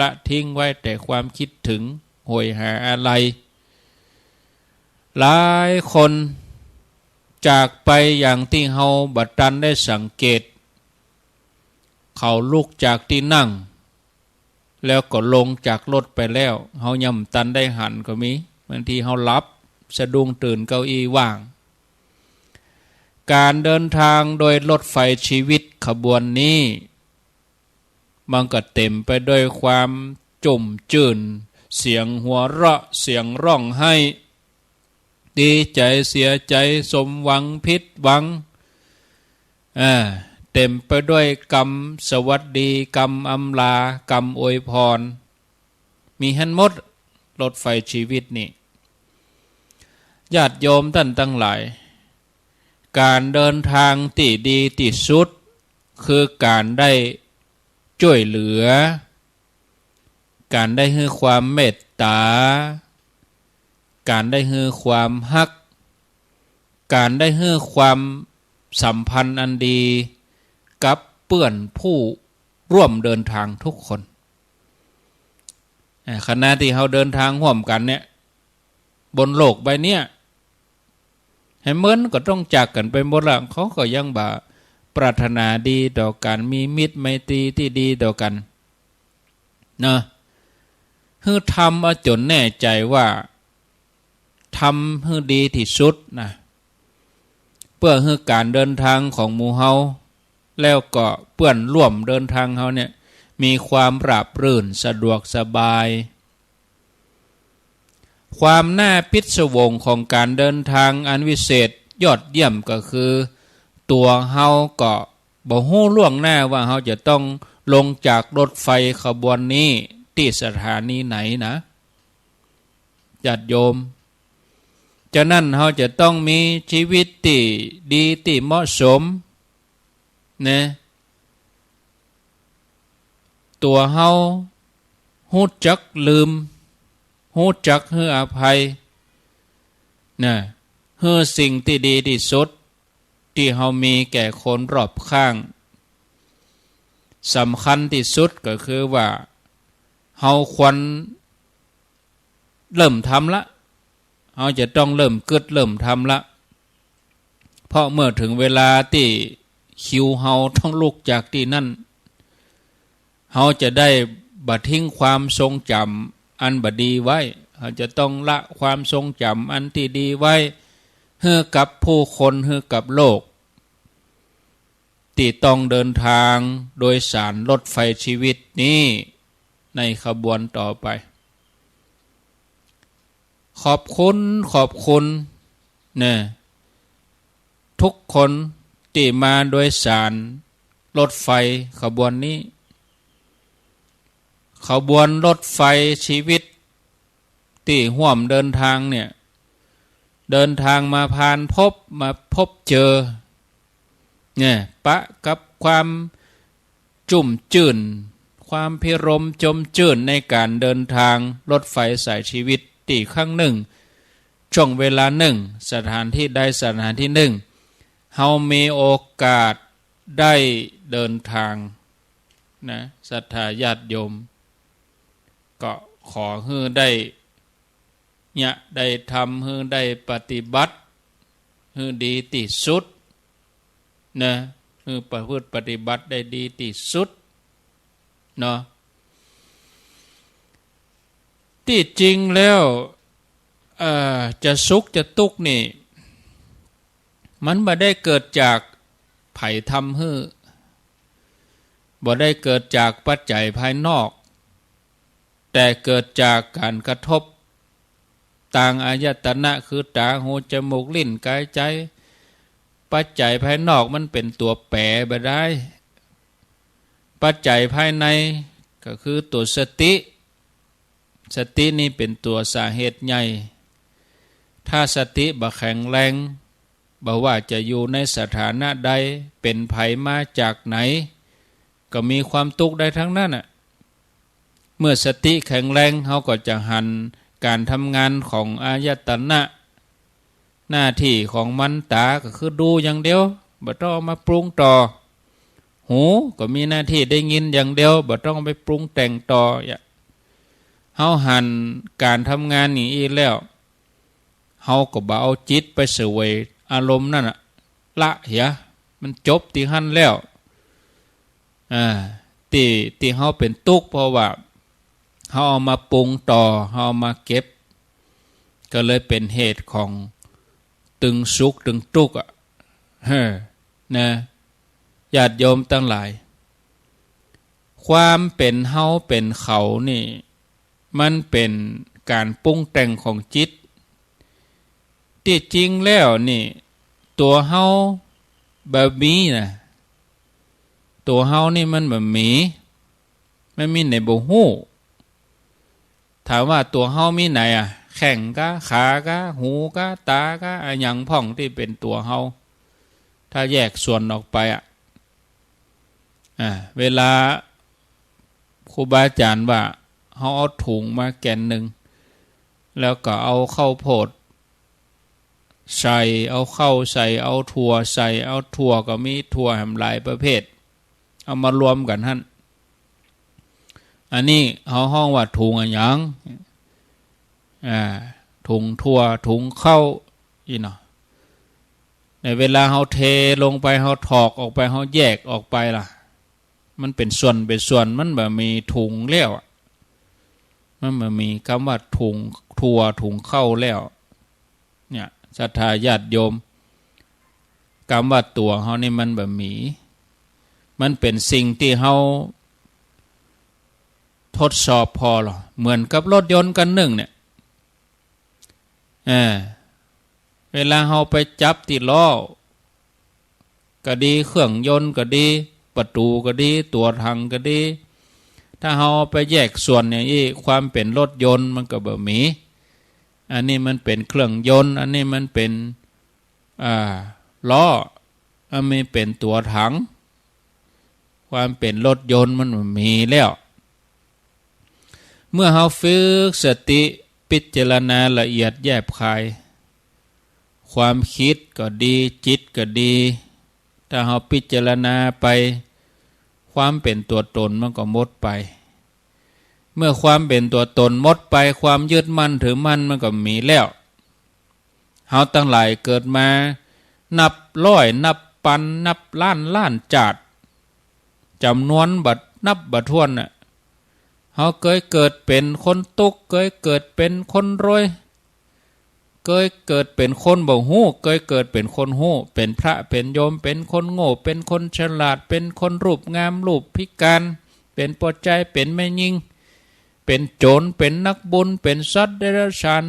ละทิ้งไว้แต่ความคิดถึงโหยหาอาลัย หลายคนจากไปอย่างตี้เฮาบ่ตันได้สังเกต เขาลุกจากตี้นั่ง แล้วก็ลงจากรถไปแล้ว เฮายังบ่ตันได้หันก็มี บางทีเฮาหลับสะดุ้งตื่นเก้าอี้ว่าง ก๋านเดินทางโดยรถไฟชีวิตขบวนนี้ มันก็เต็มไปด้วยความจุ่มจื้น เสียงหัวเราะ เสียงร้องไห้ ดีใจ๋ เสียใจ๋ สมหวัง ผิดหวัง อ่า เต็มไปด้วยกำสวัสดี กำอำลา กำอวยพร มีหั้นหมด รถไฟชีวิตนี่ ญาติโยมต้านตังหลาย ก๋านเดินทางตี้ดีตี้สุด คือก๋านได้จ้วยเหลือ ก๋านได้หื้อความเมตต๋า ก๋านได้หื้อความฮัก ก๋านได้หื้อความสัมพันธ์อันดีกับเปื้อนผู้ร่วมเดินทางทุกคน อ่า ขณะตี้เฮาเดินทางฮ่วมกั๋นเนี่ย บนโลกใบเนี้ย หื้อเหมือนก็ต้องจากกั๋นไปหมดละ เขาก็ยังบ่ปรารถนาดีต่อกั๋น มีมิตรไมตรีตี้ดีต่อกั๋น นะ หื้อทำเอาจ๋นแน่ใจ๋ว่าทำหื้อดีตี้สุดนะ เปื้อหื้อก๋านเดินทางของหมู่เฮา แล้วก็เปื้อนร่วมเดินทางเฮาเนี่ย มีความราบรื่นสะดวกสบาย ความน่าพิศวงของก๋านเดินทางอันวิเศษยอดเยี่ยมก็คือ ตั๋วเฮาก็บ่ฮู้ล่วงหน้าว่าเฮาจะต้อง ลงจากรถไฟขบวนนี้ตี้สถานีไหนนะ ญาติโยม ฉะนั้นเฮาจะต้องมีชีวิตตี้ดีตี้เหมาะสม นะ ตั๋วเฮาฮู้จักลืม ฮู้จักหื้ออภัย นะ หื้อสิ่งตี้ดีตี้สุดตี้เฮามีแก่คนรอบข้าง สำคัญตี้สุดก็คือว่า เฮาควรเริ่มทำละ เฮาจะต้องเริ่มกึ๊ดเริ่มทำละ เพราะเมื่อถึงเวลาตี้คิวเฮาต้องลุกจากตี้นั่น เฮาจะได้บ่ทิ้งความทรงจ๋ำอันบ่ดีไว้ เฮาจะต้องละความทรงจ๋ำอันตี้ดีไว้ หื้อกับผู้คน หื้อกับโลก ตี้ต้องเดินทางโดยสารรถไฟชีวิตนี้ ในขบวนต่อไป ขอบคุณ ขอบคุณ นะ ทุกคนตี้มาโดยสารรถไฟขบวนนี้ ขบวนรถไฟชีวิตตี้ฮ่วมเดินทางเนี่ย เดินทางมาผ่านพบ มาพบเจอ เนี่ย ปะกับความจุ่มจื้น ความพิรมย์จมจื้นในก๋านเดินทางรถไฟสายชีวิตตี้ครั้งนึ่ง ช่วงเวลานึ่ง สถานที่ใดสถานที่นึ่ง เฮามีโอกาสได้เดินทาง นะ ศรัทธาญาติโยม ก็ขอหื้อได้ เนี่ย ได้ทำ หื้อได้ปฏิบัติ หื้อดีตี้สุด นะ หื้อประพฤติปฏิบัติได้ดีตี้สุด เนาะ ตี้จริงแล้ว เอ่อ จะสุขจะตุ๊กข์นี่ มันบ่ได้เกิดจากใผทำหื้อ บ่ได้เกิดจากปัจจัยภายนอก แต่เกิดจากก๋านกระทบตางอายตนะ คือต๋า หู จมูก ลิ้น ก๋าย ใจ๋ ปัจจัยภายนอกมันเป๋นตั๋วแป๋บ่ได้ ปัจจัยภายในก็คือตั๋วสติ สตินี่เป๋นตั๋วสาเหตุใหญ่ ถ้าสติบ่แข็งแรง บ่ว่าจะอยู่ในสถานะใด เป๋นใผมาจากไหน ก็มีความตุ๊กข์ได้ทั้งนั้นน่ะ เมื่อสติแข็งแรง เฮาก็จะหันก๋านทำงานของอายตนะ หน้าที่ของมัน ต๋าก็คือดูอย่างเดียว บ่ต้องเอามาปรุงต่อ หูก็มีหน้าที่ได้ยินอย่างเดียว บ่ต้องเอาไปปรุงแต่งต่อ เฮาหันก๋านทำงานอย่างอี้แล้ว เฮาก็บ่เอาจิตไปเสวยอารมณ์นั่นน่ะ ละเหีย มันจบตี้หั้นแล้ว อ่า ตี้ ตี้เฮาเป๋นตุ๊กข์ เพราะว่าเฮาเอามาปรุงต่อ เฮาเอามาเก็บ ก็เลยเป๋นเหตุของตึงสุขตึงตุ๊กข์อะ เฮ้อ นะ ญาติโยมตังหลาย ความเป๋นเฮาเป๋นเขานี่ มันเป๋นก๋านปรุงแต่งของจิต ตี้จริงแล้วนี่ ตั๋วเฮาบ่มีนะ ตั๋วเฮานี่มันบ่มี มันมีไหนบ่ฮู้ ถามว่าตั๋วเฮามีไหนอะ แข้งกา ขากา หูกา ต๋ากา อะหยังพ่องตี้เป๋นตั๋วเฮา ถ้าแยกส่วนออกไปอะ อ่า เวลาครูบาอาจ๋ารย์ว่า เฮาเอาถุงมาแก่นนึ่ง แล้วก็เอาข้าวโพดใส่ เอาข้าวใส่ เอาถั่วใส่ เอาถั่วก็มีถั่วแหมหลายประเภท เอามารวมกั๋นหั้น อันนี้เฮาฮ้องว่าถุงอะหยัง อ่า ถุงถั่ว ถุงข้าว อี้เนาะ ในเวลาเฮาเทลงไป เฮาถอกออกไป เฮาแยกออกไปล่ะ มันเป๋นส่วนเป๋นส่วน มันบ่มีถุงแล้วอะ มันบ่มีกำว่าถุงถั่ว ถุงข้าวแล้ว เนี่ย ศรัทธาญาติโยม กำว่าตั๋วเฮานี่มันบ่มี มันเป๋นสิ่งตี้เฮาทดสอบผ่อลอ เหมือนกับรถยนต์คันนึ่งเนี่ย เออ เวลาเฮาไปจับตี้ล้อก็ดี เครื่องยนต์ก็ดี ไป ประตู๋ก็ดี ตั๋วถังก็ดี ถ้าเฮาไปแยกส่วนอย่างอี้ ความเป๋นรถยนต์มันก็บ่มี อันนี้มันเป๋นเครื่องยนต์ อันนี้มันเป๋น อ่า ล้อ อันนี้เป๋นตั๋วถัง ความเป๋นรถยนต์มันบ่มีแล้ว เมื่อเฮาฝึกสติพิจารณาละเอียดแยบคาย ความกึ๊ดก็ดี จิตก็ดี ถ้าเฮาพิจารณาไป ความเป๋นตั๋วต๋นมันก็หมดไป เมื่อความเป๋นตั๋วต๋นหมดไป ความยึดมั่นถือมั่นมันก็บ่มีแล้ว เฮาตังหลายเกิดมานับร้อย นับปัน นับล้านล้านจาติ จ๋ำนวนบ่นับบ่ถ้วนน่ะ เฮาเกยเกิดเป๋นคนตุ๊กข์ เกยเกิดเป๋นคนรวย เกยเกิดเป๋นคนบ่ฮู้ เกยเกิดเป๋นคนฮู้ เป๋นพระ เป๋นโยม เป๋นคนโง่ เป๋นคนฉลาด เป๋นคนรูปงาม รูปพิก๋าน เป๋นป้อจาย เป๋นแม่ญิง เป๋นโจ๋ร เป๋นนักบุญ เป๋นสัตว์เดรัจฉาน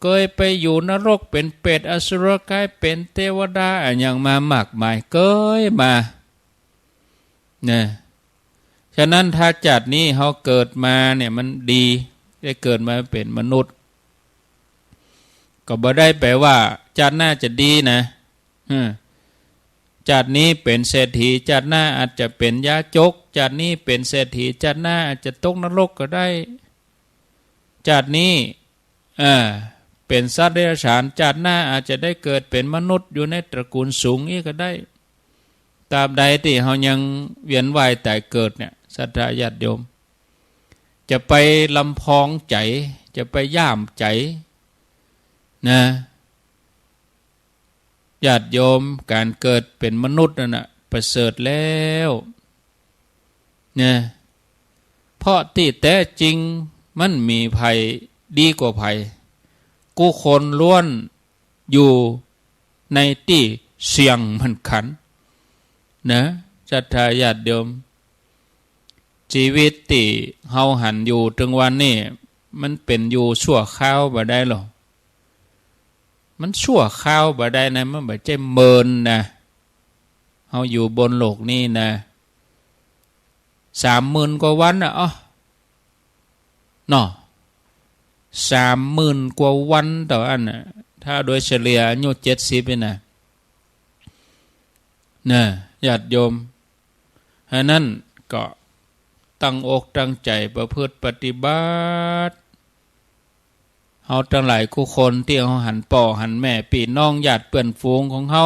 เกยไปอยู่นรก เป๋นเปรต อสุรกาย เป๋นเตวดา อะหยังมามากมาย เกยมา นะ ฉะนั้นถ้าจาตินี้เฮาเกิดมาเนี่ยมันดี ได้เกิดมาเป๋นมนุษย์ ก็บ่ได้แปลว่าจาติหน้าจะดีนะ อืม จาตินี้เป๋นเศรษฐี จาติหน้าอาจจะเป๋นยาจก จาตินี้เป๋นเศรษฐี จาติหน้าอาจจะตกนรกก็ได้ จาตินี้ อ่า เป๋นสัตว์เดรัจฉาน จาติหน้าอาจจะได้เกิดเป๋นมนุษย์อยู่ในตระกูลสูงอี้ก็ได้ ตราบใดตี้เฮายังเวียนว่ายต๋ายเกิดเนี่ย ศรัทธาญาติโยม จะไปลำพองใจ๋ จะไปย่ามใจ๋ นะ ญาติโยม ก๋านเกิดเป๋นมนุษย์นั่นน่ะ ประเสริฐแล้ว เนี่ย เพราะตี้แต๊จริงมันบ่มีใผดีกว่าใผ กู้คนล้วนอยู่ในตี้เสี่ยงเหมือนกั๋น นะ ศรัทธาญาติโยม จีวิตตี้เฮาหันอยู่เถิงวันนี้ มันเป๋นอยู่ชั่วคราวบ่ได้หรอก มันชั่วคราวบ่ได้นะ มันบ่ใจ้เมินนะ เฮาอยู่บนโลกนี้นะ สามหมื่นกว่าวันน่ะ อ้อ เนาะ สามหมื่นกว่าวันต่ออั้นน่ะ ถ้าโดยเฉลี่ยอายุเจ็ดสิบนี่นะ นะ ญาติโยม ฉะนั้นก็ตั้งอกตั้งใจ๋ประพฤติปฏิบัติ เฮาตังหลายกู้คนตี้เฮาหันป้อหันแม่ ปี้น้องญาติเปื้อนฝูงของเฮา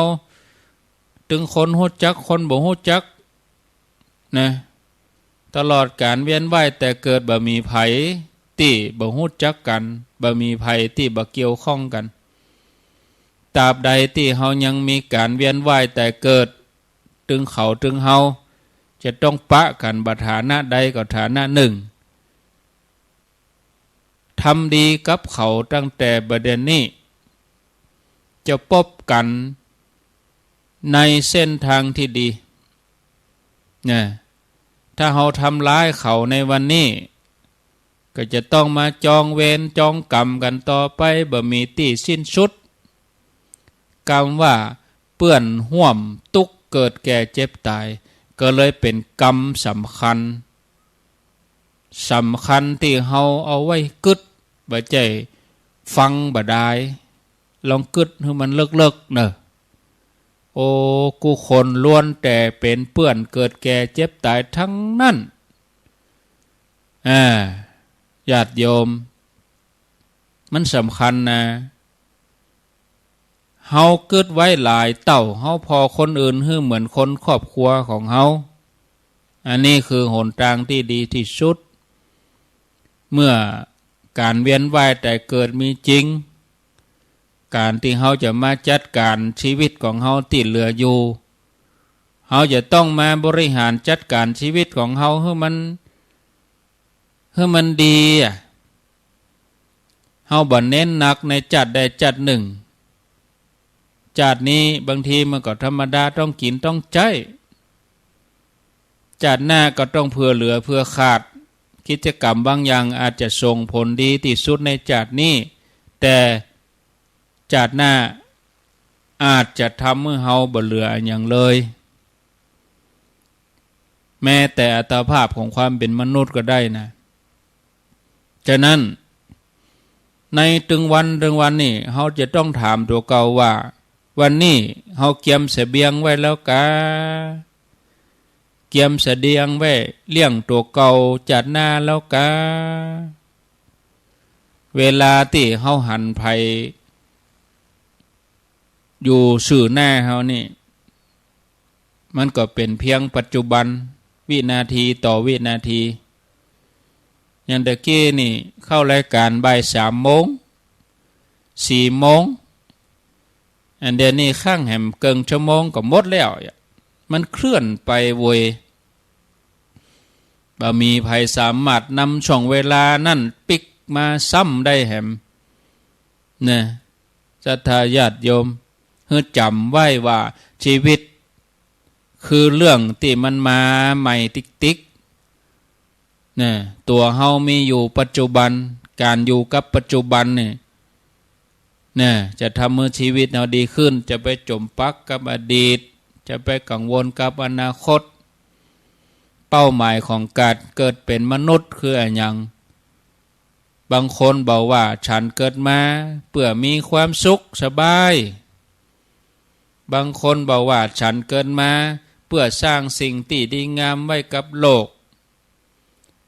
ตึงคนฮู้จัก คนบ่ฮู้จัก นะ ตลอดก๋านเวียนว่ายต๋ายเกิดบ่มีใผตี้บ่ฮู้จักกั๋น บ่มีใผตี้บ่เกี่ยวข้องกั๋น ตราบใดตี้เฮายังมีก๋านเวียนว่ายต๋ายเกิด ตึงเขาตึงเฮา จะต้องปะกั๋นบ่าฐานะใดก็ฐานะนึ่ง ทำดีกับเขาตั้งแต่บ่าเดี่ยวนี้ จะปบกั๋นในเส้นตางตี้ดี นะ ถ้าเฮาทำร้ายเขาในวันนี้ ก็จะต้องมาจองเวรจองก๋รรมกั๋นต่อไป บ่มีตี้สิ้นสุด กำว่าเปื้อนฮ่วมตุ๊กข์เกิดแก่เจ็บต๋าย ก็เลยเป๋นกำสำคัญ สำคัญตี้เฮาเอาไว้กึ๊ด บ่ใจ้ฟังบ่ดาย ลองกึ๊ดหื้อมันเลิกๆ เน่อ โอ้ กู้คนล้วนแต่เป๋นเปื้อนเกิดแก่เจ็บต๋ายตังนั้น อ่า ญาติโยม มันสำคัญนะ เฮากึ๊ดไว้หลายเต้า เฮาผ่อคนอื่นหื้อเหมือนคนครอบครัวของเฮา อันนี้คือหนตางตี้ดีตี้สุด เมื่อก๋านเวียนว่ายต๋ายเกิดมีจริง ก๋านตี้เฮาจะมาจัดก๋านจีวิตของเฮาตี้เหลืออยู่ เฮาจะต้องมาบริหารจัดก๋านจีวิตของเฮาหื้อมัน หื้อมันดีอะ เฮาบ่เน้นหนักในจาติใดจาตินึ่ง จาตินี้บางทีมันก็ธรรมดาต้องกิ๋นต้องใจ๊ จาติหน้าก็ต้องเผื่อเหลือเผื่อขาด กิจกรรมบางอย่างอาจจะส่งผลดีตี้สุดในจาตินี้ แต่จาติหน้าอาจจะทำหื้อเฮาบ่เหลืออะหยังเลย แม้แต่อัตภาพของความเป๋นมนุษย์ก็ได้นะ ฉะนั้น ในตึงวันตึงวันนี่ เฮาจะต้องถามตั๋วเก่าว่า วันนี้เฮาเกียมเสบียงไว้แล้วกา เกียมเสบียงไว้เลี้ยงตั๋วเก่าจาติหน้าแล้วกา เวลาตี้เฮาหันใผอยู่ซื่อหน้าเฮานี่ มันก็เป๋นเพียงปัจจุบัน วินาทีต่อวินาที อย่างตะกี้นี่เข้ารายก๋านบ่ายสามโมง สี่โมง อันเดี๋ยวนี้ข้างแหมเกิ่งชั่วโมงก็หมดแล้ว มันเคลื่อนไปเว้ย บ่มีใผสามารถนำช่วงเวลานั้นปิ๊กมาซ้ำได้แหม นะ ศรัทธาญาติโยม หื้อจ๋ำไว้ว่าจีวิตคือเรื่องตี้มันมาใหม่ติ๊กๆ นะ ตั๋วเฮามีอยู่ปัจจุบัน ก๋านอยู่กับปัจจุบันนี่ นะ จะทำหื้อจีวิตเฮาดีขึ้น จะไปจ๋มปักกับอดีต จะไปกังวลกับอนาคต เป้าหมายของก๋านเกิดเป๋นมนุษย์คืออะหยัง บางคนบอกว่าฉันเกิดมาเปื้อมีความสุขสบาย บางคนบอกว่าฉันเกิดมาเปื้อสร้างสิ่งตี้ดีงามไว้กับโลก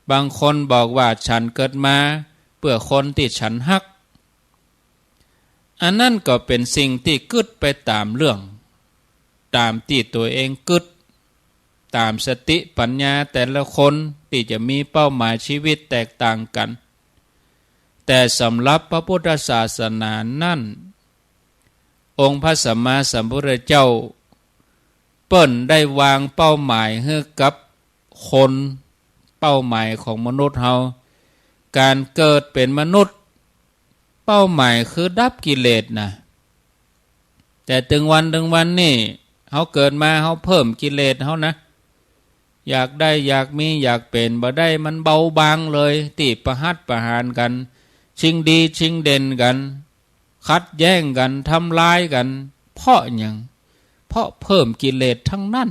บางคนบอกว่าฉันเกิดมาเปื้อคนตี้ฉันฮัก อันนั้นก็เป๋นสิ่งตี้กึ๊ดไปต๋ามเรื่อง ต๋ามตี้ตั๋วเองกึ๊ด ต๋ามสติปัญญาแต่ละคนตี้จะมีเป้าหมายจีวิตแตกต่างกั๋น แต่สำหรับพระพุทธศาสนานั้น องค์พระสัมมาสัมพุทธเจ้า เปิ้นได้วางเป้าหมายหื้อกับคน เป้าหมายของมนุษย์เฮา ก๋านเกิดเป๋นมนุษย์ เป้าหมายคือดับกิเลสนะ แต่ตึงวันตึงวันนี่ เฮาเกิดมาเฮาเพิ่มกิเลสเฮานะ อยากได้อยากมีอยากเป๋น บ่ได้มันเบาบางเลย ตี้ประหัตประหารกั๋น ชิงดีชิงเด่นกั๋น ขัดแย้งกั๋น ทำลายกั๋น เพราะหยัง เพราะเพิ่มกิเลสทั้งนั้น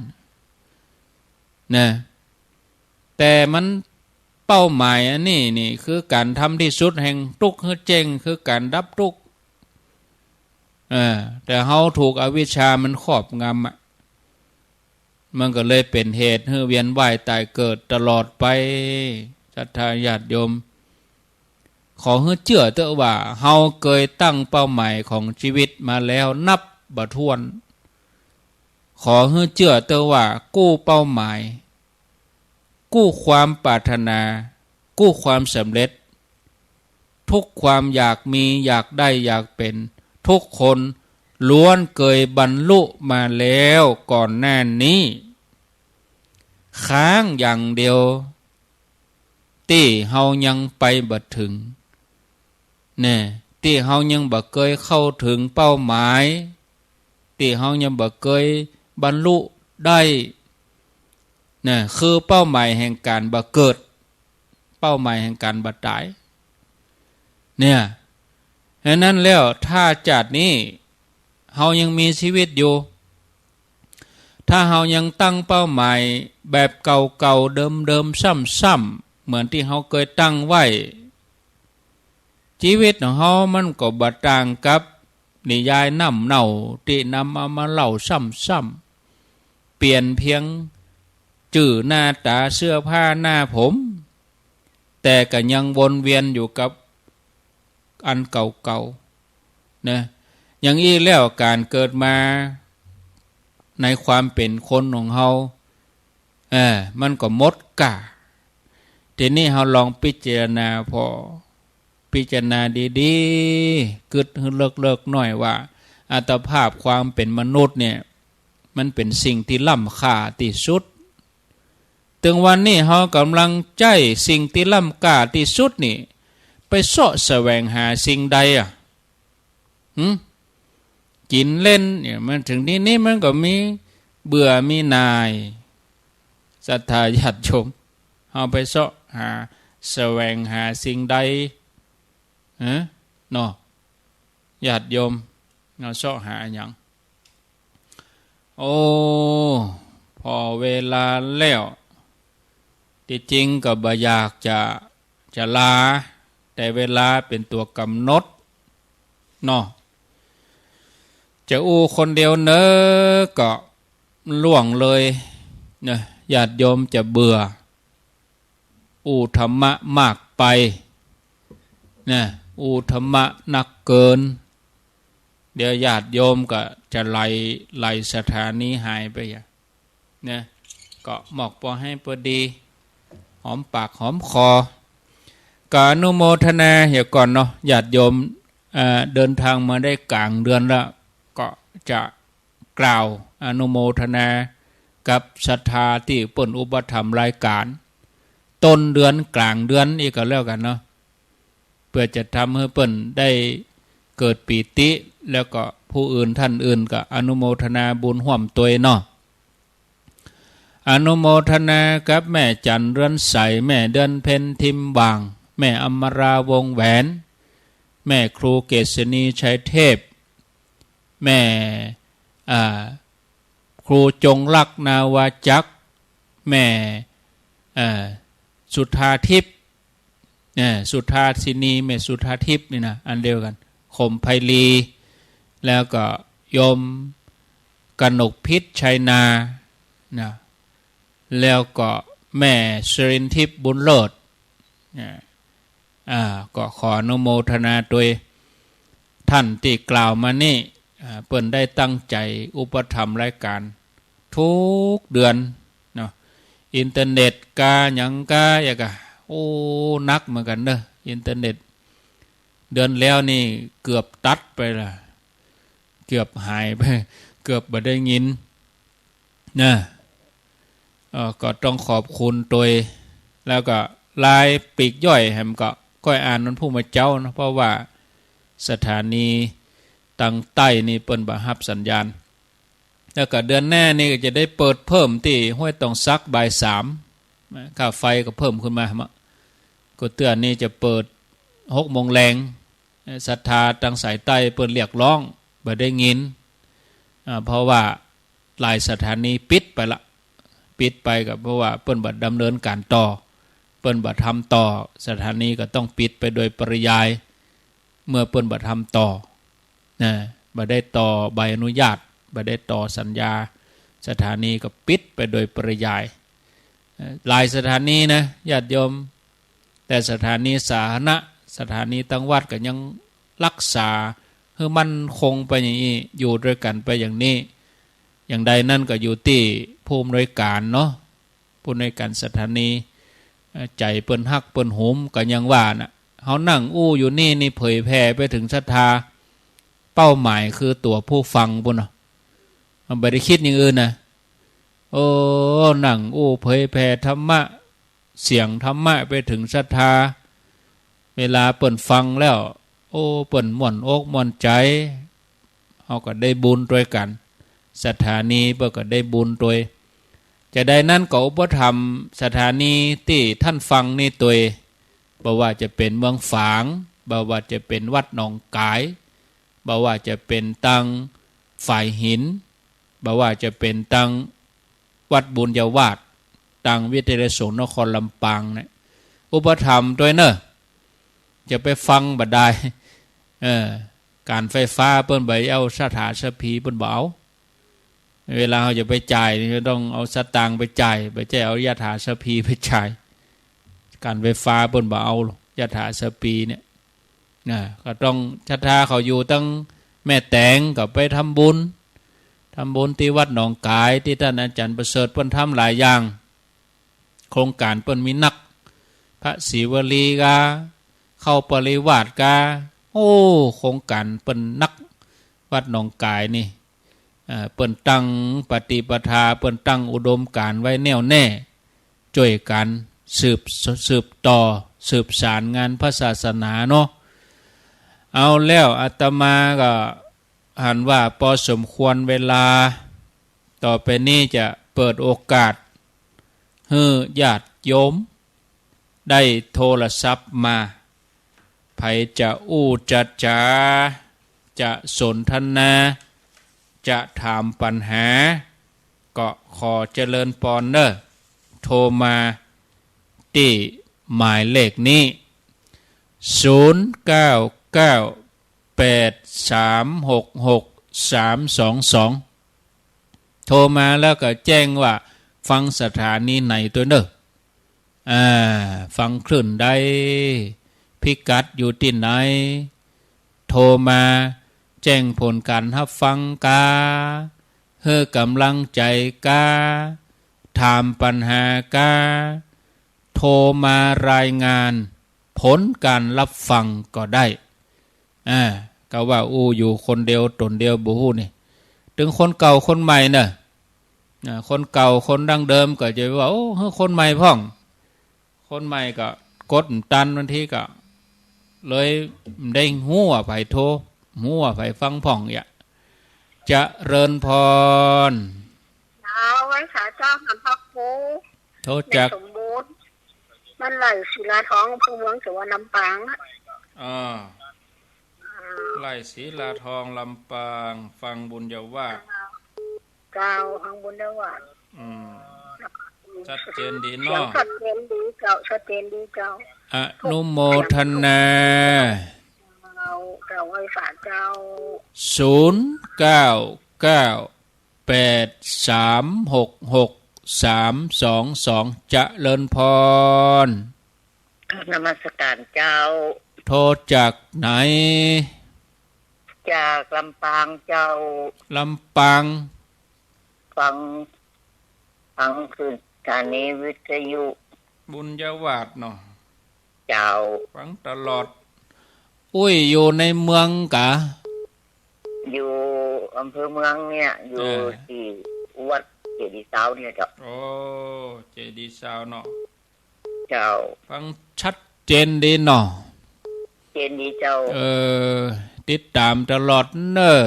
นะ แต่มันเป้าหมายอันนี้นี่คือก๋านทำตี้สุดแห่งตุ๊กข์หื้อเจ๊ง คือก๋านดับตุ๊กข์ เออ แต่เฮาถูกอวิชชามันครอบงำอะ มันก็เลยเป๋นเหตุหื้อเวียนว่ายต๋ายเกิดตลอดไป ศรัทธาญาติโยม ขอหื้อเจื้อเต๊อะว่าเฮาเกยตั้งเป้าหมายของจีวิตมาแล้วนับบ่ถ้วน ขอหื้อเจื้อเต๊อะว่ากู้เป้าหมาย กู้ความปรารถนา กู้ความสำเร็จ ทุกความอยากมี อยากได้ อยากเป๋น ทุกคนล้วนเกยบรรลุมาแล้วก่อนหน้านี้ ค้างอย่างเดียว ตี้เฮายังไปบ่เถิง แน่ ตี้เฮายังบ่เกยเข้าเถิงเป้าหมาย ตี้เฮายังบ่เกยบรรลุได้ แน่ คือเป้าหมายแห่งก๋านบ่เกิด เป้าหมายแห่งก๋านบ่ต๋าย เนี่ย ฉะนั้นแล้ว ถ้าจาตินี้ เฮายังมีจีวิตอยู่ ถ้าเฮายังตั้งเป้าหมายแบบเก่าๆ เดิมๆ ซ้ำๆ เหมือนตี้เฮาเกยตั้งไว้ จีวิตของเฮามันก็บ่ต่างกับนิยายน้ำเน่าตี้นำเอามาเล่าซ้ำๆ เปลี่ยนเพียงจื้อ หน้าต๋า เสื้อผ้า หน้าผม แต่ก็ยังวนเวียนอยู่กับอันเก่าๆ นะ อย่างอี้แล้วก๋านเกิดมาในความเป๋นคนของเฮา เออ มันก็หมดก้า ทีนี้เฮาลองพิจารณาผ่อ พิจารณาดีๆ กึ๊ดหื้อเลิกๆ หน้อยว่า อัตภาพความเป๋นมนุษย์เนี่ย มันเป๋นสิ่งตี้ล้ำค่าตี้สุด ตึงวันนี้เฮากำลังใจ๊สิ่งตี้ล้ำค่าตี้สุดนี่ ไปเซาะแสวงหาสิ่งใดอะ หึ กิ๋นเล่นเนี่ย มันเถิงตี้นี้มันก็มีเบื่อมีหน่าย ศรัทธาญาติโยม เฮาไปเซาะหา แสวงหาสิ่งใด ฮะ เนาะ ญาติโยม เฮาเซาะหาอะหยัง โอ้ ผ่อเวลาแล้ว ตี้จริงก็บ่อยากจะ จะลา แต่เวลาเป๋นตั๋วก๋ำหนดเนาะ จะอู้คนเดียวเนอะก็ล่วงเลยนะ ญาติโยมจะเบื่อ อู้ธรรมะมากไปนะ อู้ธรรมะนักเกิน เดี๋ยวญาติโยมก็จะไหล ไหลศรัทธานี้หายไปอะ นะ ก็มอกปอหื้อปอดี หอมปากหอมคอ ก็อนุโมทนาเหียก่อนเนาะ ญาติโยม เอ่อ เดินทางมาได้ก๋างเดือนแล้ว ก็จะกล่าวอนุโมทนากับศรัทธาตี้เปิ้นอุปถัมภ์รายก๋าน ต้นเดือนก๋างเดือนอี้ก็แล้วกั๋นเนาะ เปื้อจะทำหื้อเปิ้นได้เกิดปีติ แล้วก็ผู้อื่นท่านอื่นก็อนุโมทนาบุญฮ่วมตวยเนาะ อนุโมทนากับแม่จั๋นเรือนใส แม่เดือนเพ็ญทิมหว่าง แม่อมราวงศ์แหวน แม่ครูเกษณีชัยเทพ แม่ อ่า ครูจงรักนาวาจักร แม่ เอ่อ สุธาทิพย์ เนี่ย สุธาสินี แม่สุธาทิพย์นี่นะ อันเดียวกั๋น ขมไพลี แล้วก็โยมกนกพิษชัยนา นะ แล้วก็แม่สิรินทิพย์บุญเลิศ นะ อ่า ก็ขออนุโมทนาตวย ท่านตี้กล่าวมานี่ อ่า เปิ้นได้ตั้งใจ๋อุปถัมภ์รายก๋านทุกเดือนเนาะ อินเทอร์เน็ตกาหยังกาหยังกะ โอ้ หนักเหมือนกั๋นเนาะ อินเทอร์เน็ต เดือนแล้วนี่เกือบตัดไปละ เกือบหายไป เกือบบ่ได้ยิน นะ เอ่อ ก็ต้องขอบคุณตวย แล้วก็รายปลีกย่อยแหมก็ก้อยอ่านวันพุธมื้อเจ๊าเนาะ เพราะว่าสถานีตางใต้นี่เปิ้นบ่ฮับสัญญาณ แล้วก็เดือนหน้านี่ก็จะได้เปิดเพิ่มตี้ห้วยตองสักบ่ายสาม นะ ค่าไฟก็เพิ่มขึ้นมาเนาะ ก็เตื้อนี้จะเปิดหกโมงแลง ศรัทธาตางสายใต้เปิ้นเรียกร้อง บ่ได้ยิน อ่า เพราะว่าหลายสถานีปิดไปละ ปิดไปก็เพราะว่าเปิ้นบ่ดำเนินก๋านต่อ เปิ้นบ่ทำต่อ สถานีก็ต้องปิดไปโดยปริยาย เมื่อเปิ้นบ่ทำต่อ นะ บ่ได้ต่อใบอนุญาต บ่ได้ต่อสัญญา สถานีก็ปิดไปโดยปริยาย เอ่อ หลายสถานีนะ ญาติโยม แต่สถานีสาธารณะ สถานีตางวัดก็ยังรักษาหื้อมั่นคงไปอย่างนี้ อยู่ตวยกั๋นไปอย่างนี้ อย่างใดนั้นก็อยู่ตี้ผู้อำนวยก๋านเนาะ ผู้อำนวยก๋านสถานี เอ่อ ใจ๋เปิ้นฮักเปิ้นหุม ก็ยังว่าน่ะ เฮานั่งอู้อยู่นี่ นี่เผยแผ่ไปเถิงศรัทธา เป้าหมายคือตั๋วผู้ฟังปู้นเนาะ เฮาบ่ได้กึ๊ดอย่างอื่นนะ โอ้ นั่งอู้เผยแผ่ธรรมะ เสียงธรรมะไปเถิงศรัทธา เวลาเปิ้นฟังแล้ว โอ้ เปิ้นม่วนอกม่วนใจ๋ เฮาก็ได้บุญตวยกั๋น สถานีเปิ้นก็ได้บุญตวย จะใดนั้นก็อุปถัมภ์สถานีตี้ท่านฟังนี่ตวย บ่ว่าจะเป๋นเมืองฝาง บ่ว่าจะเป๋นวัดหนองก๋าย บ่ว่าจะเป๋นตางฝายหิน บ่ว่าจะเป๋นตางวัดบุญญาวาส ตางวิทยาลัยสงฆ์นครลำปางเนี่ย อุปถัมภ์ตวยเนาะ จะไปฟังบ่ได้ เออ ก๋านไฟฟ้าเปิ้นบ่เอา สถาสภีเปิ้นบ่เอา เวลาเฮาจะไปจ่ายนี่ ต้องเอาสตางค์ไปจ่าย บ่ใจ้เอายถาสภีไปจ่าย ก๋านไฟฟ้าเปิ้นบ่เอา ยถาสภีเนี่ย นะ ก็ต้องศรัทธาเขาอยู่ตางแม่แตงก็ไปทำบุญ ทำบุญตี้วัดหนองก๋าย ตี้ต้านอาจ๋ารย์ประเสริฐเปิ้นทำหลายอย่าง โครงก๋านเปิ้นมีนัก พระศรีวลีกา เข้าปริวาสกา โอ้ โครงก๋านเปิ้นนัก วัดหนองก๋ายนี่ เอ่อ เปิ้นตั้งปฏิปทา เปิ้นตั้งอุดมก๋ารณ์ไว้แน่วแน่ จ้วยกั๋นสืบ สืบต่อ สืบสารงานพระศาสนาเนาะ เอาแล้ว อาตมาก็หันว่าปอสมควรเวลา ต่อไปนี้จะเปิดโอกาสหื้อญาติโยมได้โทรศัพท์มา ใผจะอู้จะจ๋า จะสนทนา จะถามปัญหา ก็ขอเจริญปอนเน่อ โทรมา ตี้หมายเลขนี้ ศูนย์เก้าเก้าแปดสามหกหกสามสองสอง โทรมาแล้วก็แจ้งว่าฟังสถานีไหนตวยเน่อ อ่า ฟังคลื่นใด พิกัดอยู่ตี้ไหน โทรมาแจ้งผลการฮับฟังกา หื้อก๋ำลังใจ๋กา ถามปัญหากา โทรมารายงานผลการฮับฟังก็ได้ อ่า ก็ว่าอู้อยู่คนเดียวต๋นเดียวบ่ฮู้นี่ ตึงคนเก่าคนใหม่เน่อ อ่า คนเก่าคนดั้งเดิมก็จะว่า โอ้ หื้อคนใหม่พ่อง คนใหม่ก็กดบ่ตัน บางทีก็เลยบ่ได้ฮู้ว่าใผโทร ฮู้ว่าใผฟังพ่อง เยียะ เจริญพร เจ้า ไหว้สาเจ้า หันพระครู โทรจาก แม่สมบูรณ์ บ้านไร่ศิลาทอง อำเภอเมือง จังหวัดลำปางอะ อ่า อ่า ไร่ศิลาทอง ลำปาง ฟังบุญญาวาส เจ้า ฟังบุญญาวาส อืม ชัดเจนดีเนาะ เสียงชัดเจนดีเจ้า ชัดเจนดีเจ้า อนุโมทนา เจ้า เจ้า ไหว้สาเจ้า ศูนย์เก้าเก้าแปดสามหกหกสามสองสอง เจริญพร กราบนมัสการเจ้า โทรจากไหน จากลำปางเจ้า ลำปาง ฟัง ฟังคือสถานีวิทยุบุญญาวาสเนาะ เจ้า ฟังตลอด อุ้ยอยู่ในเมืองกา อยู่อำเภอเมืองเนี่ย อยู่ เออ ตี้วัดเจดีย์ซาวเนี่ยเจ้า โอ้ เจดีย์ซาวเนาะ เจ้า ฟังชัดเจนดีเนาะ เจนดีเจ้า เออ ติดต๋ามตลอดเน่อ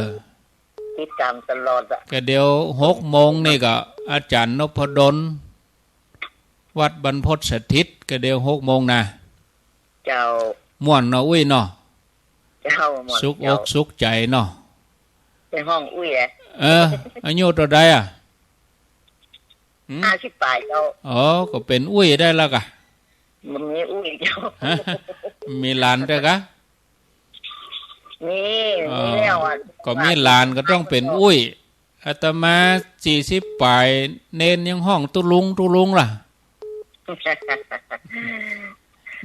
ติดต๋ามตลอดอะ ก็เดี๋ยวหกโมงนี่ก็อาจ๋ารย์นพดล วัดบรรพตสถิต ก็เดี๋ยวหกโมงนะ เจ้า ม่วนเนาะอุ้ยเนาะ เจ้า ม่วน สุขอก เจ้า สุขใจ๋เนาะ ไปฮ้องอุ้ยอะ เออ อายุเต้าใดอะ หืม ห้าสิบป๋ายเจ้า อ๋อ ก็เป๋นอุ้ยได้แล้วกะ บ่มีอุ้ยเจ้า ฮะ มีหลานด้วยกะ มี อ๋อ มีแล้วอะ ก็มีหลานก็ต้องเป๋นอุ้ย อาตมาสี่สิบป๋าย เณรยังฮ้องตุ๊ลุง ตุ๊ลุงล่ะ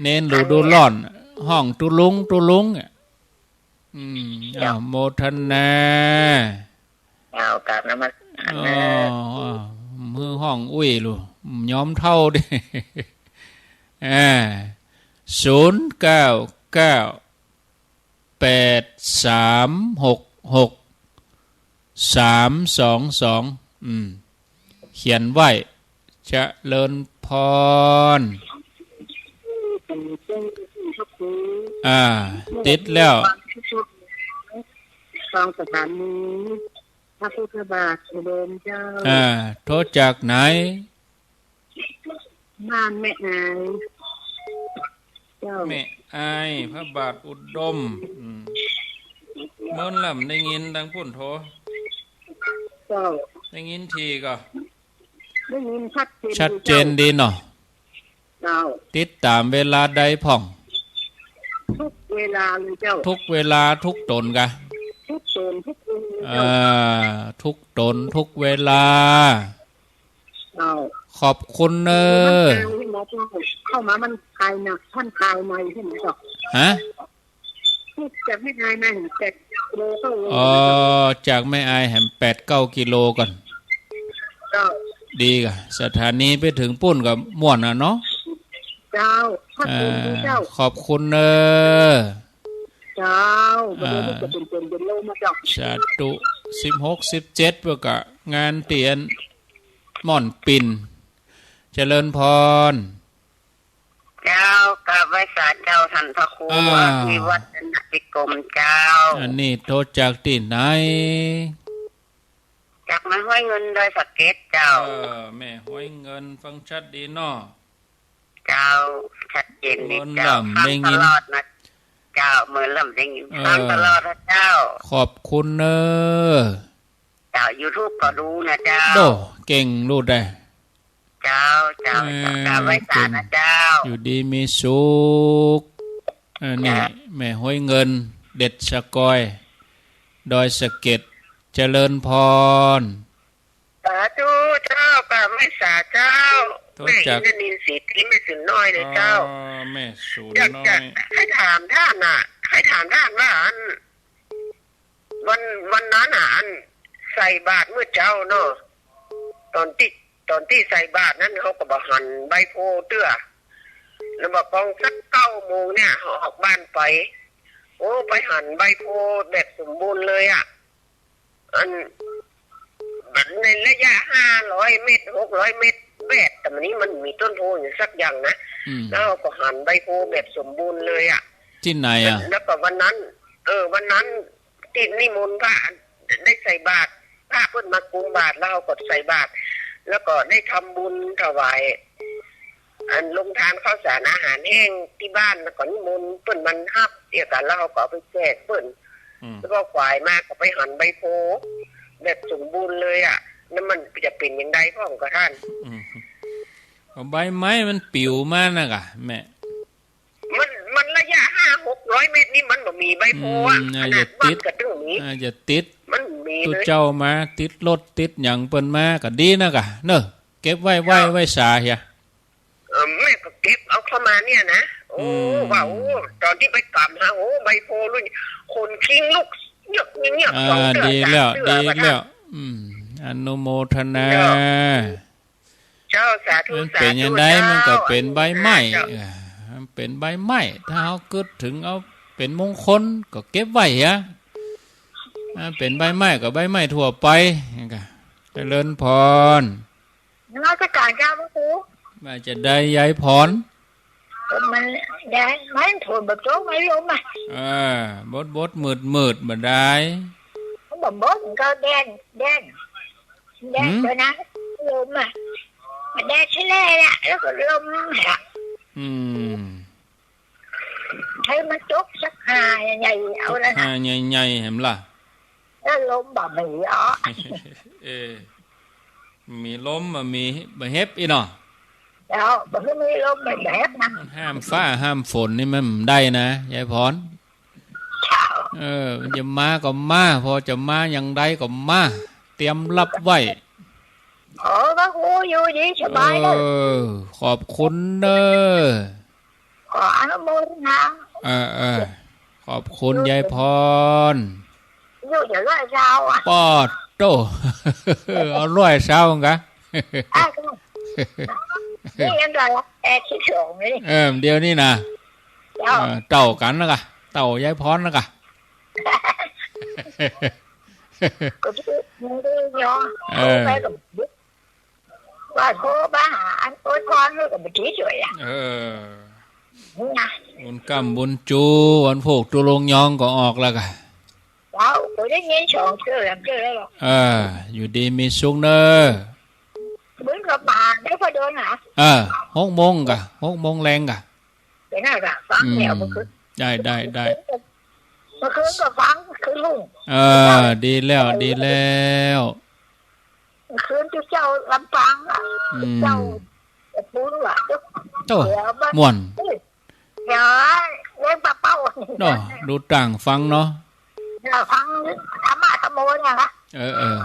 เณรฤดูร้อน ฮ้องตุ๊ลุง ตุ๊ลุงอะ อืม เจ้า อนุโมทนา เจ้า กราบนมัสการ อ๋อ เน่อ หื้อฮ้องอุ้ยลูก ยอมเฒ่าดิ อ่า ศูนย์เก้าเก้าแปดสามหกหกสามสองสอง อืม เขียนไว้ เจริญพร อ่า ติดแล้ว ฟังสถานีพระพุทธบาทอุดมเจ้า อ่า โทรจากไหน บ้านแม่อาย เจ้า แม่อาย พระบาทอุดม อืม เมินลำได้ยินตังปุ้นโทร เจ้า ได้ยินทีก่อ ได้ยินชัดเจน ชัดเจนดีเนาะ เจ้า ติดต๋ามเวลาใดพ่อง ทุกเวลาเลยเจ้า ทุกเวลาทุกต๋นกะ ทุกต๋นทุกเวลา อ่า ทุกต๋นทุกเวลา เจ้า ขอบคุณเน่อ เข้ามามันไกลนะ ท่านไกลมาใช่ไหมเจ้า ฮะ จากแม่อายมาแหมแปดกิโลเก้ากิโล อ๋อ จากแม่อายแหมแปดเก้ากิโลก่อน เจ้า ดีก่ะ สถานีไปเถิงปุ้นก็ม่วนอะเนาะ เจ้า ขอบคุณเจ้า อ่า ขอบคุณเน่อ เจ้า อ่า บ่ฮู้จะเป๋นเป๋นเป๋นโลมาเจ้า สาธุ สิบหก สิบเจ็ด เปิ้นก็งานเตียนม่อนปิ่น เจริญพร เจ้า กราบไหว้สาเจ้า ท่านพระครู อ่า วิวัฒนพิกรมเจ้า อันนี้โทรจากตี้ไหน จากแม่ฮ้อยเงินดอยสะเก็ดเจ้า เออ แม่ฮ้อยเงิน ฟังชัดดีเนาะ เจ้า ชัดเจนดีเจ้า เมินลำ ฟังตลอดนะเจ้า เมินลำได้ยิน เออ ฟังตลอดนะเจ้า ขอบคุณเน่อ เจ้า ยูทูบก็ดูนะเจ้า โอ้ เก่งลูกได้ เจ้า เจ้า เจ้า เออ เจ้า กราบไหว้สา เก่ง นะเจ้า อยู่ดีมีสุข เออ นี่ เจ้า แม่ฮ้วยเงิน เด็ดสะกอย ดอยสะเก็ด เจริญพร สาธุเจ้า กราบไหว้สาเจ้า โทษ แม่ จัก อินทนิลศรีพิมพ์ แม่สูนน้อยเลยเจ้า อ๋อ แม่สูนน้อย อยากจะให้ถามต้านน่ะ ให้ถามต้านว่าอัน วัน วันนั้นน่ะ อันใส่บาตรเมื่อเจ๊าเนาะ ต๋อนตี้ ต๋อนตี้ใส่บาตรนั้น เฮาก็บ่หันใบโพธิ์เตื้อ แล้วบ่ปองสักเก้าโมงเนี่ย เฮาออกบ้านไป โอ้ ไปหันใบโพธิ์แบบสมบูรณ์เลยอะ อัน ในระยะห้าร้อยเมตร หกร้อยเมตร แบบ แต่มันนี้มันมีต้นโพธิ์อยู่สักอย่างนะ อืม แล้วเฮาก็หันใบโพธิ์แบบสมบูรณ์เลยอะ ตี้ไหนอะ แล้วก็วันนั้น เออ วันนั้น ตี้นิมนต์พระ ได้ใส่บาตร พระเปิ้นมากุมบาตร แล้วเฮาก็ใส่บาตร แล้วก็ได้ทำบุญถวาย อันโรงทานข้าวสารอาหารแห้งตี้บ้าน แล้วก็นิมนต์เปิ้นมาฮับเดียวกั๋น แล้วเฮาก็เอาไปแจกเปิ้น อืม แล้วก็ขวายมาก็ไปหันใบโพธิ์แบบสมบูรณ์เลยอะ แล้วมันจะเป๋นอย่างใดพ่องกาต้าน อืม ใบไม้มันปลิวมานะกะแม่ มัน มันระยะห้าหกร้อยเมตรนี่มันบ่มีใบโพธิ์อะ อืม ขนาดบ้านก็ตึงมี อาจจะติด มันมีเลย ตุ๊เจ้ามา ติดรถติดหยังเปิ้นมาก็ดีนะกะ เนอะ เก็บไว้ เจ้า ไว้ ไว้สาเหีย เออ แม่ก็เก็บเอาเข้ามาเนี่ยนะ โอ้ อืม ว่า โอ้ ต๋อนตี้ไปกำหา โอ้ ใบโพธิ์รุ่น ขนคิงลุกเยือกเยือก อ่า สองเตื้อ ดีแล้ว สามเตื้อ ดีแล้ว ว่าท่าน อืม อนุโมทนา เจ้า เจ้า สาธุ มันเป๋น สาธุ อย่างใด เจ้า มันก็เป๋นใบไม้ เจ้า เออ มันเป๋นใบไม้ ถ้าเฮากึ๊ดถึงเอาเป๋นมงคล ก็เก็บไว้เหีย มันเป๋นใบไม้ก็ใบไม้ทั่วไป นี่กะ เจริญพร นมัสการเจ้าพระครู ว่าจะใดยายพร มันแดด มันฝนบ่ตก มันลมอะ เออ บดบดมืดมืดบ่ได้ มันบ่บด มันก็แดด แดด แดด หืม เดี๋ยวนะ ลมอะ มันแดดใช่แล้วล่ะ แล้วก็ลมอะ อืม หื้อมันตกสักหาใหญ่ๆ เอาละนะ สักหาใหญ่ๆ แหมล่ะ แล้วลมบ่มีอ๋อ เออ มีลมบ่มี บ่เห็บอี้เนาะ เจ้า บ่มีลมบ่เห็บนะ ห้ามฟ้าห้ามฝนนี่มันบ่ได้นะ ยายพร เจ้า เออ มันจะมาก็มา พอจะมาอย่างใดก็มา เตรียมรับไว้ โอ้ พระครูอยู่ดีสบายเนอะ เออ ขอบคุณเนอะ ขออนุโมทนา เออ เออ ขอบคุณยายพร อยู่เดี๋ยวร้อยเช้าอะ ปอดโต้ เอาร้อยเช้ากั๋น อ่ะ นี่ยังร้อยแปดสิบสองเลย เออ เดี๋ยวนี้นะ เจ้า เออ เต้ากั๋นนะกะ เต้ายายพรนะกะ ก็ที่มันได้ย้อน เออ ไปกับ ว่าโทรมาหาอันอวยพรก็บ่ดีด้วยอะ เออ นะ บุญก้ำบุญจู๋ วันพูกตุ๊ลุงยองก็ออกแล้วกะ เจ้า ก็ได้ยินสองเตื้อสามเตื้อแล้วหรอก เออ อยู่ดีมีสุขเนอะ บุญก็มาได้พอโดนหา เออ หกโมงกะ หกโมงแลงกะ เป๋นไงกะ ฟังแล้ว อืม เมื่อคืน ได้ ได้ ได้ เมื่อคืนก็ฟัง คืนรุ่ง เออ ดีแล้ว ดีแล้ว คืนตี้เจ้าลำปางอะ อืม เจ้าจะปูนว่ะ โต้ เดี๋ยวมัน ม่วน เดี๋ยวเล่นปะเป้า เนาะ ดูต่างฟังเนาะ เดี๋ยวฟังธรรมะธรรมโมเนี่ยนะ เออ เออ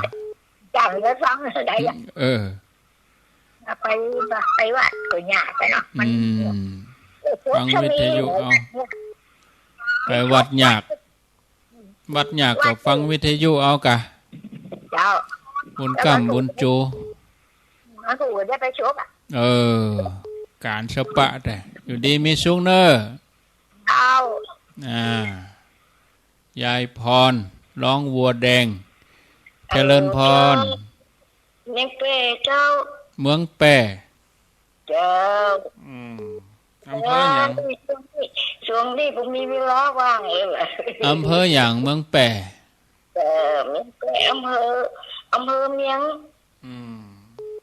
จ้างเลยฟังได้อะ เออ ไป ไปวัดก็ยากไปเนาะ มัน อืม เออ ฟังวิทยุเอา ไปวัดยาก วัดยากก็ฟังวิทยุเอากะ เจ้า บุญก้ำบุญจู๋ มันก็อวดได้ไปชกอะ เออ ก๋านสะปะแต่ อยู่ดีมีสุขเนอะ เจ้า อ่า ยายพร ร้องวัวแดง เจริญพร เมืองแป้เจ้า เมืองแป้ เจ้า อืม อำเภอหยัง ช่วงนี้ ช่วงนี้ผมมีเวลาว่างเอง อำเภอหยัง เมืองแป้ เออ เมืองแป้ อำเภอ อำเภอเมียง อืม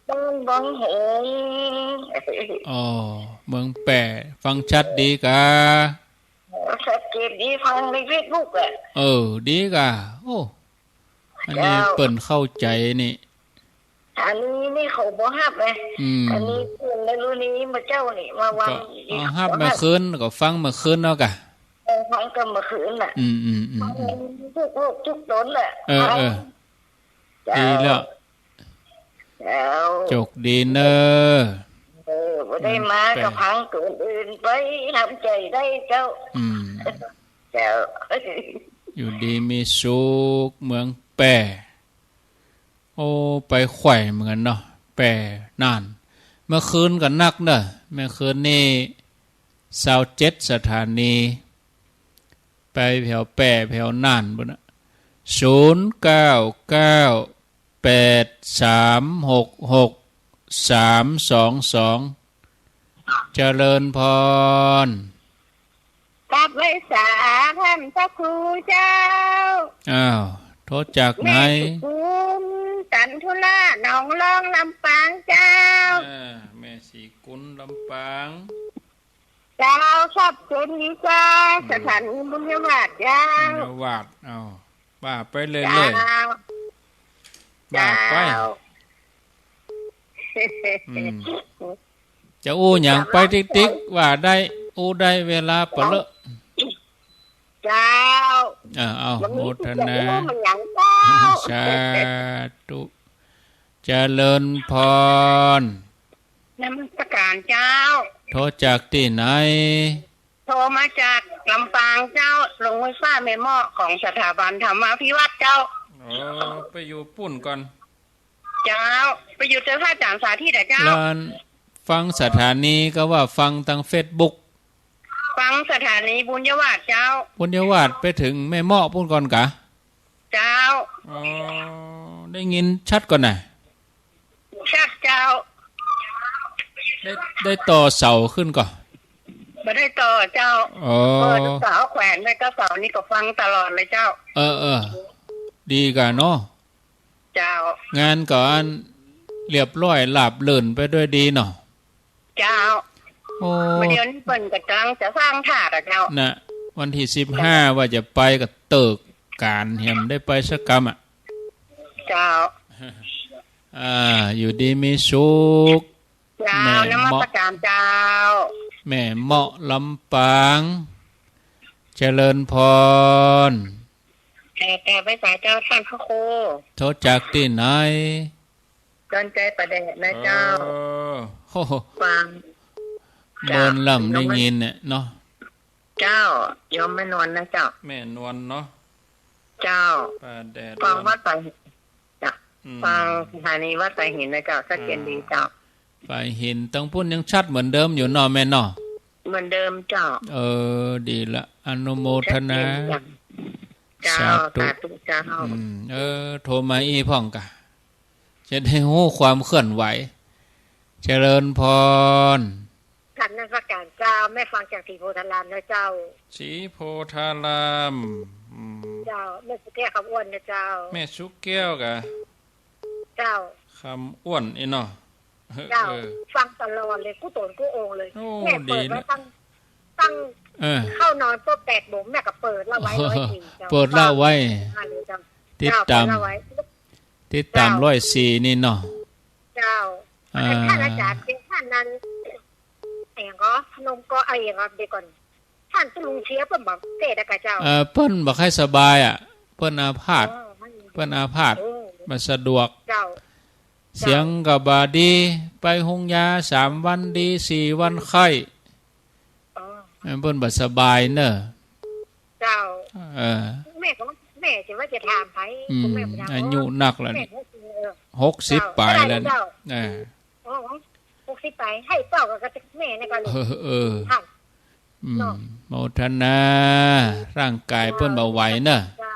บ้านวังหงส์ อ๋อ เมืองแป้ ฟังชัดดีกะ ชัดเจนดี ฟังในเฟซบุ๊กอะ เออ ดีกะ โอ้ อันนี้ เจ้า เปิ้นเข้าใจ๋นี่ อันนี้นี่เขาบ่ฮับไง อืม อันนี้เพิ่นไม่รู้นี่มาเจ้านี่ มาวัง ก็ นี่ เอาฮับ บ่ฮับ เมื่อคืน ก็ฟังเมื่อคืนเนาะกะ เออ ฟังก็เมื่อคืนน่ะ อืม อืม อืม อืม ทุกลูกทุกต๋นแหละ เออ เออ เจ้า ดีแล้ว เจ้า โจคดีเน่อ เออ บ่ได้มา อืม ก็ฟังต๋นอื่นไป ทำใจ๋ได้เจ้า อืม เจ้า อยู่ดีมีสุข เมืองแป้ โอ้ ไปไขว่เหมือนกั๋นเนาะ แป้น่าน เมื่อคืนก็นักเน่อ เมื่อคืนนี่ซาวเจ็ดสถานี ไปแผวแป้แผวน่านปู้นน่ะ ศูนย์เก้าเก้า แปดสามหกหก สามสองสอง เจริญพร กราบไหว้สาท่านพระครูเจ้า อ้าว โทรจากไหน แม่สุขุม จันทุราช หนองลอง ลำปางเจ้า อ่า แม่ศรีกุล ลำปาง เจ้า ครับ เชิญดีเจ้า อืม สถานีบุญญาวาสเจ้า บุญญาวาส เอา ว่าไปเรื่อยๆ เจ้า ว่าไป เจ้า อืม จะอู้หยังไปติ๊กๆ ว่าได้ อู้ได้ เวลาปะเลอะ เจ้า เออ เอา วันนี้ โมทนา จะอู้มันหยังเจ้า สาธุ เจริญพร นมัสการเจ้า โทรจากตี้ไหน โทรมาจากลำปางเจ้า โรงไฟฟ้าแม่เมาะของสถาบันธรรมาภิวัฒน์เจ้า อ๋อ ไปอยู่ปู้นก่อน เจ้า ไปอยู่เจอพระอาจารย์สาธิตอะเจ้า แล้วฟังสถานีก็ว่าฟังตางเฟซบุ๊ก ฟังสถานีบุญญาวาสเจ้า บุญญาวาสไปเถิงแม่เมาะปู้นก่อนกะ เจ้า อ๋อ ได้ยินชัดก่อนน่ะ ชัดเจ้า ได้ ได้ต่อเสาขึ้นก่อ บ่ได้ต่อเจ้า อ๋อ เออ เสาแขวนไว้ก็เสานี่ก็ฟังตลอดเลยเจ้า เออ เออ ดีกะเนาะ เจ้า งานก็อันเรียบร้อยราบรื่นไปด้วยดีเนาะ เจ้า โอ้ บ่าเดี่ยวนี้เปิ้นก็กำลังจะสร้างธาตุอะเจ้า น่ะ วันตี้สิบห้าว่าจะไปก็เติกก๋านแหมได้ไปสักกำอะ เจ้า อ่า อยู่ดีมีสุข เจ้า แม่เมาะ นมัสการเจ้า แม่เมาะลำปาง เจริญพร แผ่ แผ่ไหว้สาเจ้าท่านพระครู โทรจากตี้ไหน ดอนใจประแดดนะเจ้า เออ โอ้โห ฟัง เจ้า เมินล่ำได้ยินเนี่ยเนาะ เจ้า โยมแม่นวลนะเจ้า แม่นวลเนาะ เจ้า ประแดด ฟังวัดสาย เจ้า อืม ฟังสถานีวัดสายหินนะเจ้า ชัดเจนดีเจ้า อ่า สายหิน ตางปู้นยังชัดเหมือนเดิมอยู่เนาะแม่เนาะ เหมือนเดิมเจ้า เออ ดีละ อนุโมทนา ชัดเจนเจ้า สาธุ สาธุเจ้า อืม เออ โทรมาอี้พ่องกะ จะได้ฮู้ความเคลื่อนไหว เจริญพร กราบนมัสการเจ้า แม่ฟังจากศรีโพธารามนะเจ้า ศรีโพธาราม อืม เจ้า แม่สุแก้วคำอ้วนนะเจ้า แม่สุแก้วกะ เจ้า คำอ้วนอี้เนาะ เจ้า เออ ฟังตลอดเลย กู้ต๋นกู้องค์เลย โอ้ แม่เปิดไว้ ดีนะ ตั้ง ตั้ง เออ เข้านอนปุ๊บแปดโมงแม่ก็เปิดละไว้ร้อยสี่เจ้า เปิดละไว้ ฟังเลยเจ้า ติดต๋าม เจ้า เปิดละไว้ ติดต๋าม เจ้า ร้อยสี่นี่เนาะ เจ้า อ่า ท่านอาจารย์เป็นท่านนั้น เองก็พนมก็ เองก็ เดี๋ยวก่อน ท่านตุลุงเชียบเปิ้นบ่เตะได้กะเจ้า เอ่อ เปิ้นบ่ค่อยสบายอะ เปิ้นอาพาธ อ๋อ เปิ้นอาพาธ โอ้ บ่สะดวก เจ้า เสียงก็บ่ดี ไปโฮงยาสามวันดี สี่วันไข้ อ๋อ เปิ้นบ่สบายเน่อ เจ้า เออ แม่ก็ แม่จะว่าจะถามไป อืม แม่บ่ถาม อายุนักแล้วนี่ แม่ก็ เออ หกสิบ เจ้า ปลายแล้วนี่ เท่าไหร่เจ้า เออ อ๋อ หกสิบ ปลาย ให้เจ้าก็ ก็แม่นี่ก็ลูก เออ เออ ท่าน อืม เนาะ โมทนา ร่างกายเปิ้นบ่ไหวเน่อ เจ้า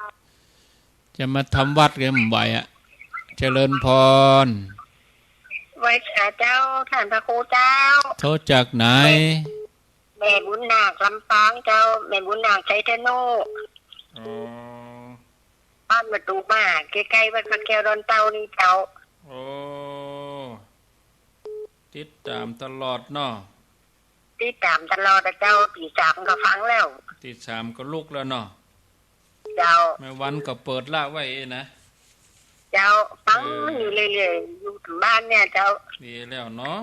จะมาทำวัดก็บ่ไหวอะ เจริญพร ไหว้สาเจ้า ท่านพระครูเจ้า โทรจากไหน แม่บุญนาคลำปางเจ้า แม่บุญนาคชัยธนุ อ๋อ บ้านประตูมหาด ใก้ๆ วัดพระแก้วดอนเต้านี่เจ้า โอ้ ติดต๋ามตลอดเนาะ ติดต๋ามตลอดอะเจ้า ตีสามก็ฟังแล้ว ตีสามก็ลุกแล้วเนาะ เจ้า แม่วันก็เปิดละไว้เองนะ เจ้า ฟัง เออ อยู่เรื่อยๆ อยู่บ้านเนี่ยเจ้า ดีแล้วเนาะ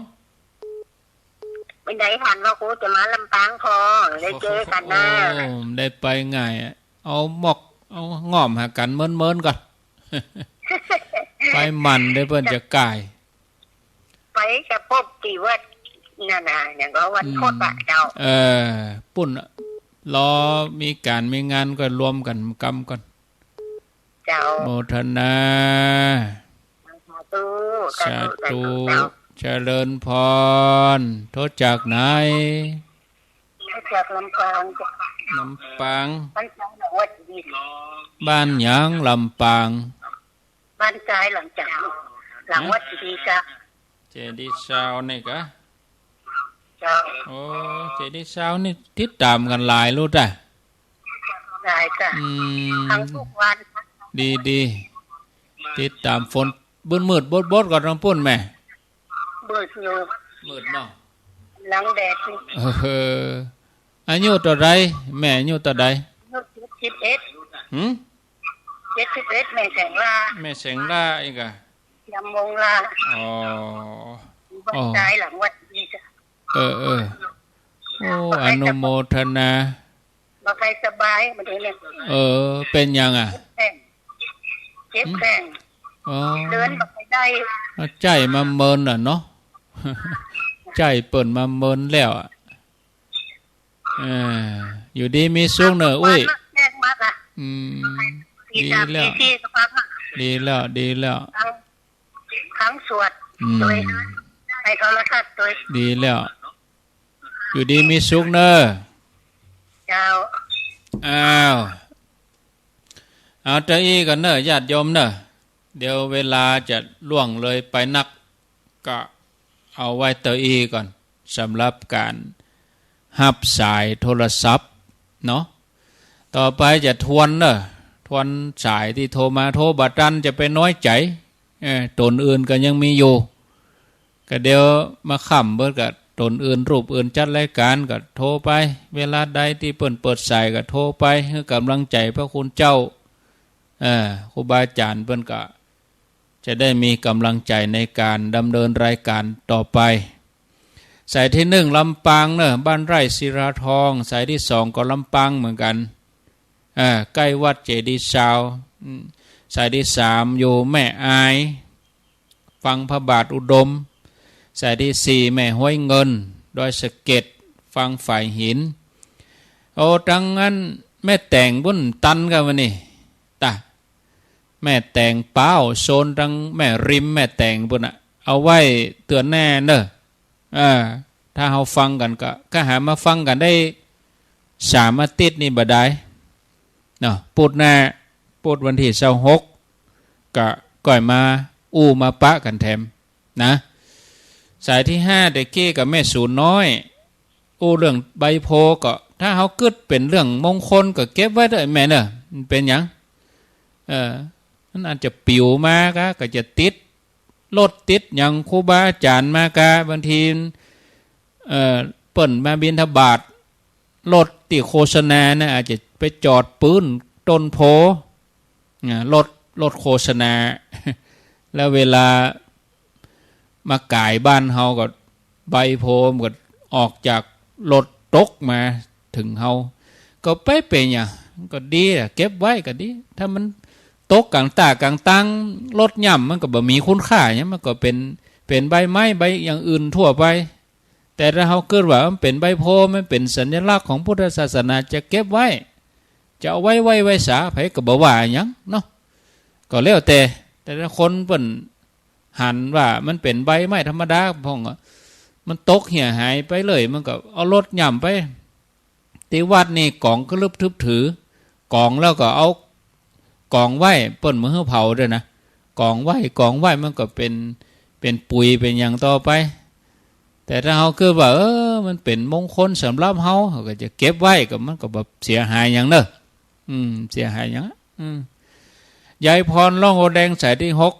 บ่ได้หันว่ากูจะมาลำปางพอ ได้เจอกั๋นนะ โอ้ ได้ไปง่ายอะ เอาหมอก เอาง่อมหากั๋นเมินๆ ก่อน ไปหมั่นเดี๋ยวเปิ้นจะก่าย ไปกะปบตี้วัดนั่นน่ะ อย่างก็วัดพุธอะเจ้า เออ ปุ้น รอมีก๋านมีงานก็รวมกั๋นกำก่อน เจ้า โมทนา สาธุ สาธุ สาธุ สาธุ เจ้า เจริญพร โทรจากไหน โทรจากลำปางเจ้า ลำปาง บ้านหยังลำปาง บ้านจายหลังจาก หลังวัดเจดีย์เจ้า เจดีย์ซาวน์นี่กะ เจ้า โอ้ เจดีย์ซาวน์นี่ติดต๋ามกั๋นหลายลูกอะ หลายจ้ะ อืม ฟังกู้วัน ดีๆ ติดต๋ามฝน มืดๆ บดๆ ก่อนตางปุ้นแม่ มืดอยู่ มืดเนาะ หลังแดดนี่ เออ อายุเต้าใด แม่อายุเต้าใด อายุเจ็ดสิบเอ็ด หืม เจ็ดสิบเอ็ด แม่แสงล่า แม่แสงล่าอีกอะ ยำวงล่า อ๋อ บ้านจายหลังวัดเจดีย์เจ้า เออ เออ โอ้ อนุโมทนา บ่ค่อยสบายมาเดี๋ยวนี้ เออ เป๋นหยังอะ เจ็บแข้ง เจ็บแข้ง หืม อ๋อ เดินบ่ค่อยได้ ใจ้มาเมินอะเนาะ ใจ้เปิ้นมาเมินแล้วอะ เออ อยู่ดีมีสุขเน่อ อุ้ย แจ้งมาค่ะ อืม ดีแล้ว ตีสามตีสี่ก็ฟังอะ ดีแล้ว ดีแล้ว ฟัง ฟังสวด อืม ตวย ในโทรทัศน์ตวย ดีแล้ว อยู่ดีมีสุขเน่อ เจ้า อ้าว เอาเต้าอี้ก่อนเน่อ ญาติโยมเน่อ เดี๋ยวเวลาจะล่วงเลยไปนัก ก็เอาไว้เต้าอี้ก่อน สำหรับก๋านฮับสายโทรศัพท์เนาะ ต่อไปจะทวนเน่อ ทวนสายตี้โทรมา โทรบ่ตันจะไปน้อยใจ๋ เออ ต๋นอื่นก็ยังมีอยู่ ก็เดี๋ยวมาค่ำเปิ้นก็ต๋นอื่นรูปอื่นจัดรายก๋านก็โทรไป เวลาใดตี้เปิ้นเปิดสายก็โทรไป หื้อก๋ำลังใจ๋พระคุณเจ้า เออ ครูบาอาจ๋ารย์เปิ้นก็ จะได้มีก๋ำลังใจ๋ในก๋านดำเนินรายก๋านต่อไป สายตี้นึ่งลำปางเน่อ บ้านไร่ศิลาทอง สายตี้สองก็ลำปางเหมือนกั๋น อ่า ใก้วัดเจดีย์ซาวน์ อืม สายตี้สามอยู่แม่อาย ฟังพระบาทอุดม สายตี้สี่แม่ห้วยเงิน ดอยสะเก็ด ฟังฝายหิน โอ้ ตังอั้นแม่แตงปุ้นตันกั๋นวะนี่ ตะ แม่แตงป๊าว โซนตังแม่ริมแม่แตงปุ้นน่ะ เอาไว้เตื้อแหน้าเน่อ อ่า ถ้าเฮาฟังกั๋นก็ ก็หามาฟังกั๋นได้สามอาทิตย์นี่บ่ดายเนาะ พุธหน้า พุธวันตี้ซาวหก ก็ก้อยมาอู้มาปะกั๋นแถมนะ สายตี้ห้าแต่กี้กับแม่สูนน้อย อู้เรื่องใบโพธิ์ก็ ถ้าเฮากึ๊ดเป๋นเรื่องมงคลก็เก็บไว้เต๊อะแม่เน่อ มันเป๋นหยัง เออ มันอาจจะปิวมากะ ก็จะติดรถติดหยังครูบาอาจ๋ารย์มากะ บางที เอ่อ เปิ้นมาบิณฑบาต รถตี้โฆษณานะ อาจจะไปจอดปื๊นต้นโพธิ์ อ่า รถ รถโฆษณา แล้วเวลามาก๋ายบ้านเฮาก็ ใบโพธิ์มันก็ออกจากรถตกมาเถิงเฮา ก็ไปเป๋นหยัง ก็ดีอะ เก็บไว้ก็ดี ถ้ามันตกก๋างต้ากลางตาง รถย่ำมันก็บ่มีคุณค่าหยัง มันก็เป๋น เป๋นใบไม้ใบอย่างอื่นทั่วไป แต่ถ้าเฮากึ๊ดว่ามันเป๋นใบโพธิ์ มันเป๋นสัญลักษณ์ของพุทธศาสนา จะเก็บไว้ จะเอาไว้ ไว้ ไว้สา ใผก็บ่ว่าหยังเนาะ ก็แล้วแต่ แต่ถ้าคนเปิ้นหันว่ามันเป๋นใบไม้ธรรมดา พ่อง มันตกเหียหายไปเลย มันก็เอารถย่ำไป ตี้วัดนี่ก๋องกะลึบทึบถือ ก๋องแล้วก็เอาก๋องไว้ เปิ้นบ่หื้อเผาด้วยนะ ก๋องไว้ ก๋องไว้ มันก็เป๋น เป๋นปุ๋ย เป๋นหยังต่อไป แต่ถ้าเฮากึ๊ดว่า เออ มันเป๋นมงคลสำหรับเฮา เฮาก็จะเก็บไว้ ก็มันก็บ่เสียหายหยังเน่อ อืม เสียหายหยัง อืม ยายพร ร่องโพธิ์แดง สายตี้หก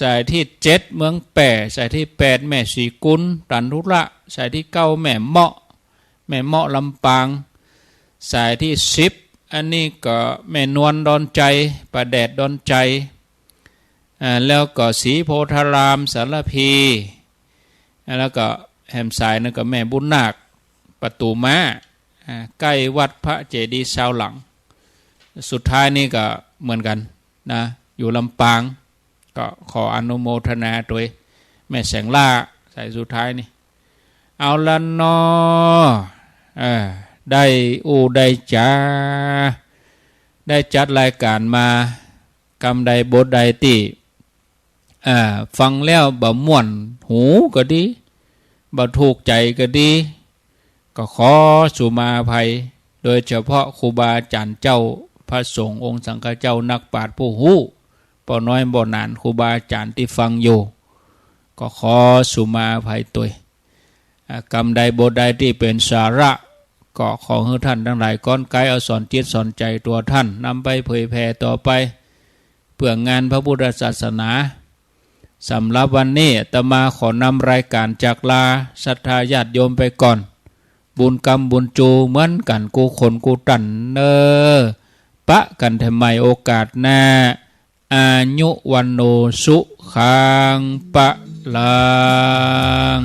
สายตี้เจ็ด เมืองแป้ สายตี้แปด แม่ศรีกุล ตันธุระ สายตี้เก้า แม่เมาะ แม่เมาะลำปาง สายตี้สิบ อันนี้ก็แม่นวลดอนชัย ป้าแดดดอนชัย อ่า แล้วก็ศรีโพธารามสารภี แล้วก็แหมสายนั้นก็แม่บุญนาค ประตู๋ม้า อ่า ใก้วัดพระเจดีย์ซาวหลัง สุดท้ายนี่ก็เหมือนกั๋นนะ อยู่ลำปาง ก็ขออนุโมทนาตวย แม่แสงล่า สายสุดท้ายนี่ เอาละเนาะ เออ ได้อู้ได้จ๋า ได้จัดรายก๋านมา กำใดบทใดตี้ อ่า ฟังแล้วบ่ม่วนหูก็ดี บ่ถูกใจ๋ก็ดี ก็ขอสุมาอภัย โดยเฉพาะครูบาอาจ๋ารย์เจ้า พระสงฆ์องค์สังฆเจ้า นักปราชญ์ผู้ฮู้ ป้อน้อยป้อหนาน ครูบาอาจ๋ารย์ตี้ฟังอยู่ ก็ขอสุมาอภัยตวย อ่า กำใดบทใดตี้เป๋นสาระ ก็ขอหื้อท่านตังหลายก้อนไกลเอาสอนจิตสอนใจ๋ตั๋วท่าน นำไปเผยแผ่ต่อไป เปื้องานพระพุทธศาสนา สำหรับวันนี้อาตมาขอนำรายก๋านจากลาศรัทธาญาติโยมไปก่อน บุญกำบุญจูเหมือนกั๋นกู้คนกู้ต้านเน่อ ปะกั๋นแถมใหม่โอกาสหน้า อายุ วัณโณ สุขัง พลัง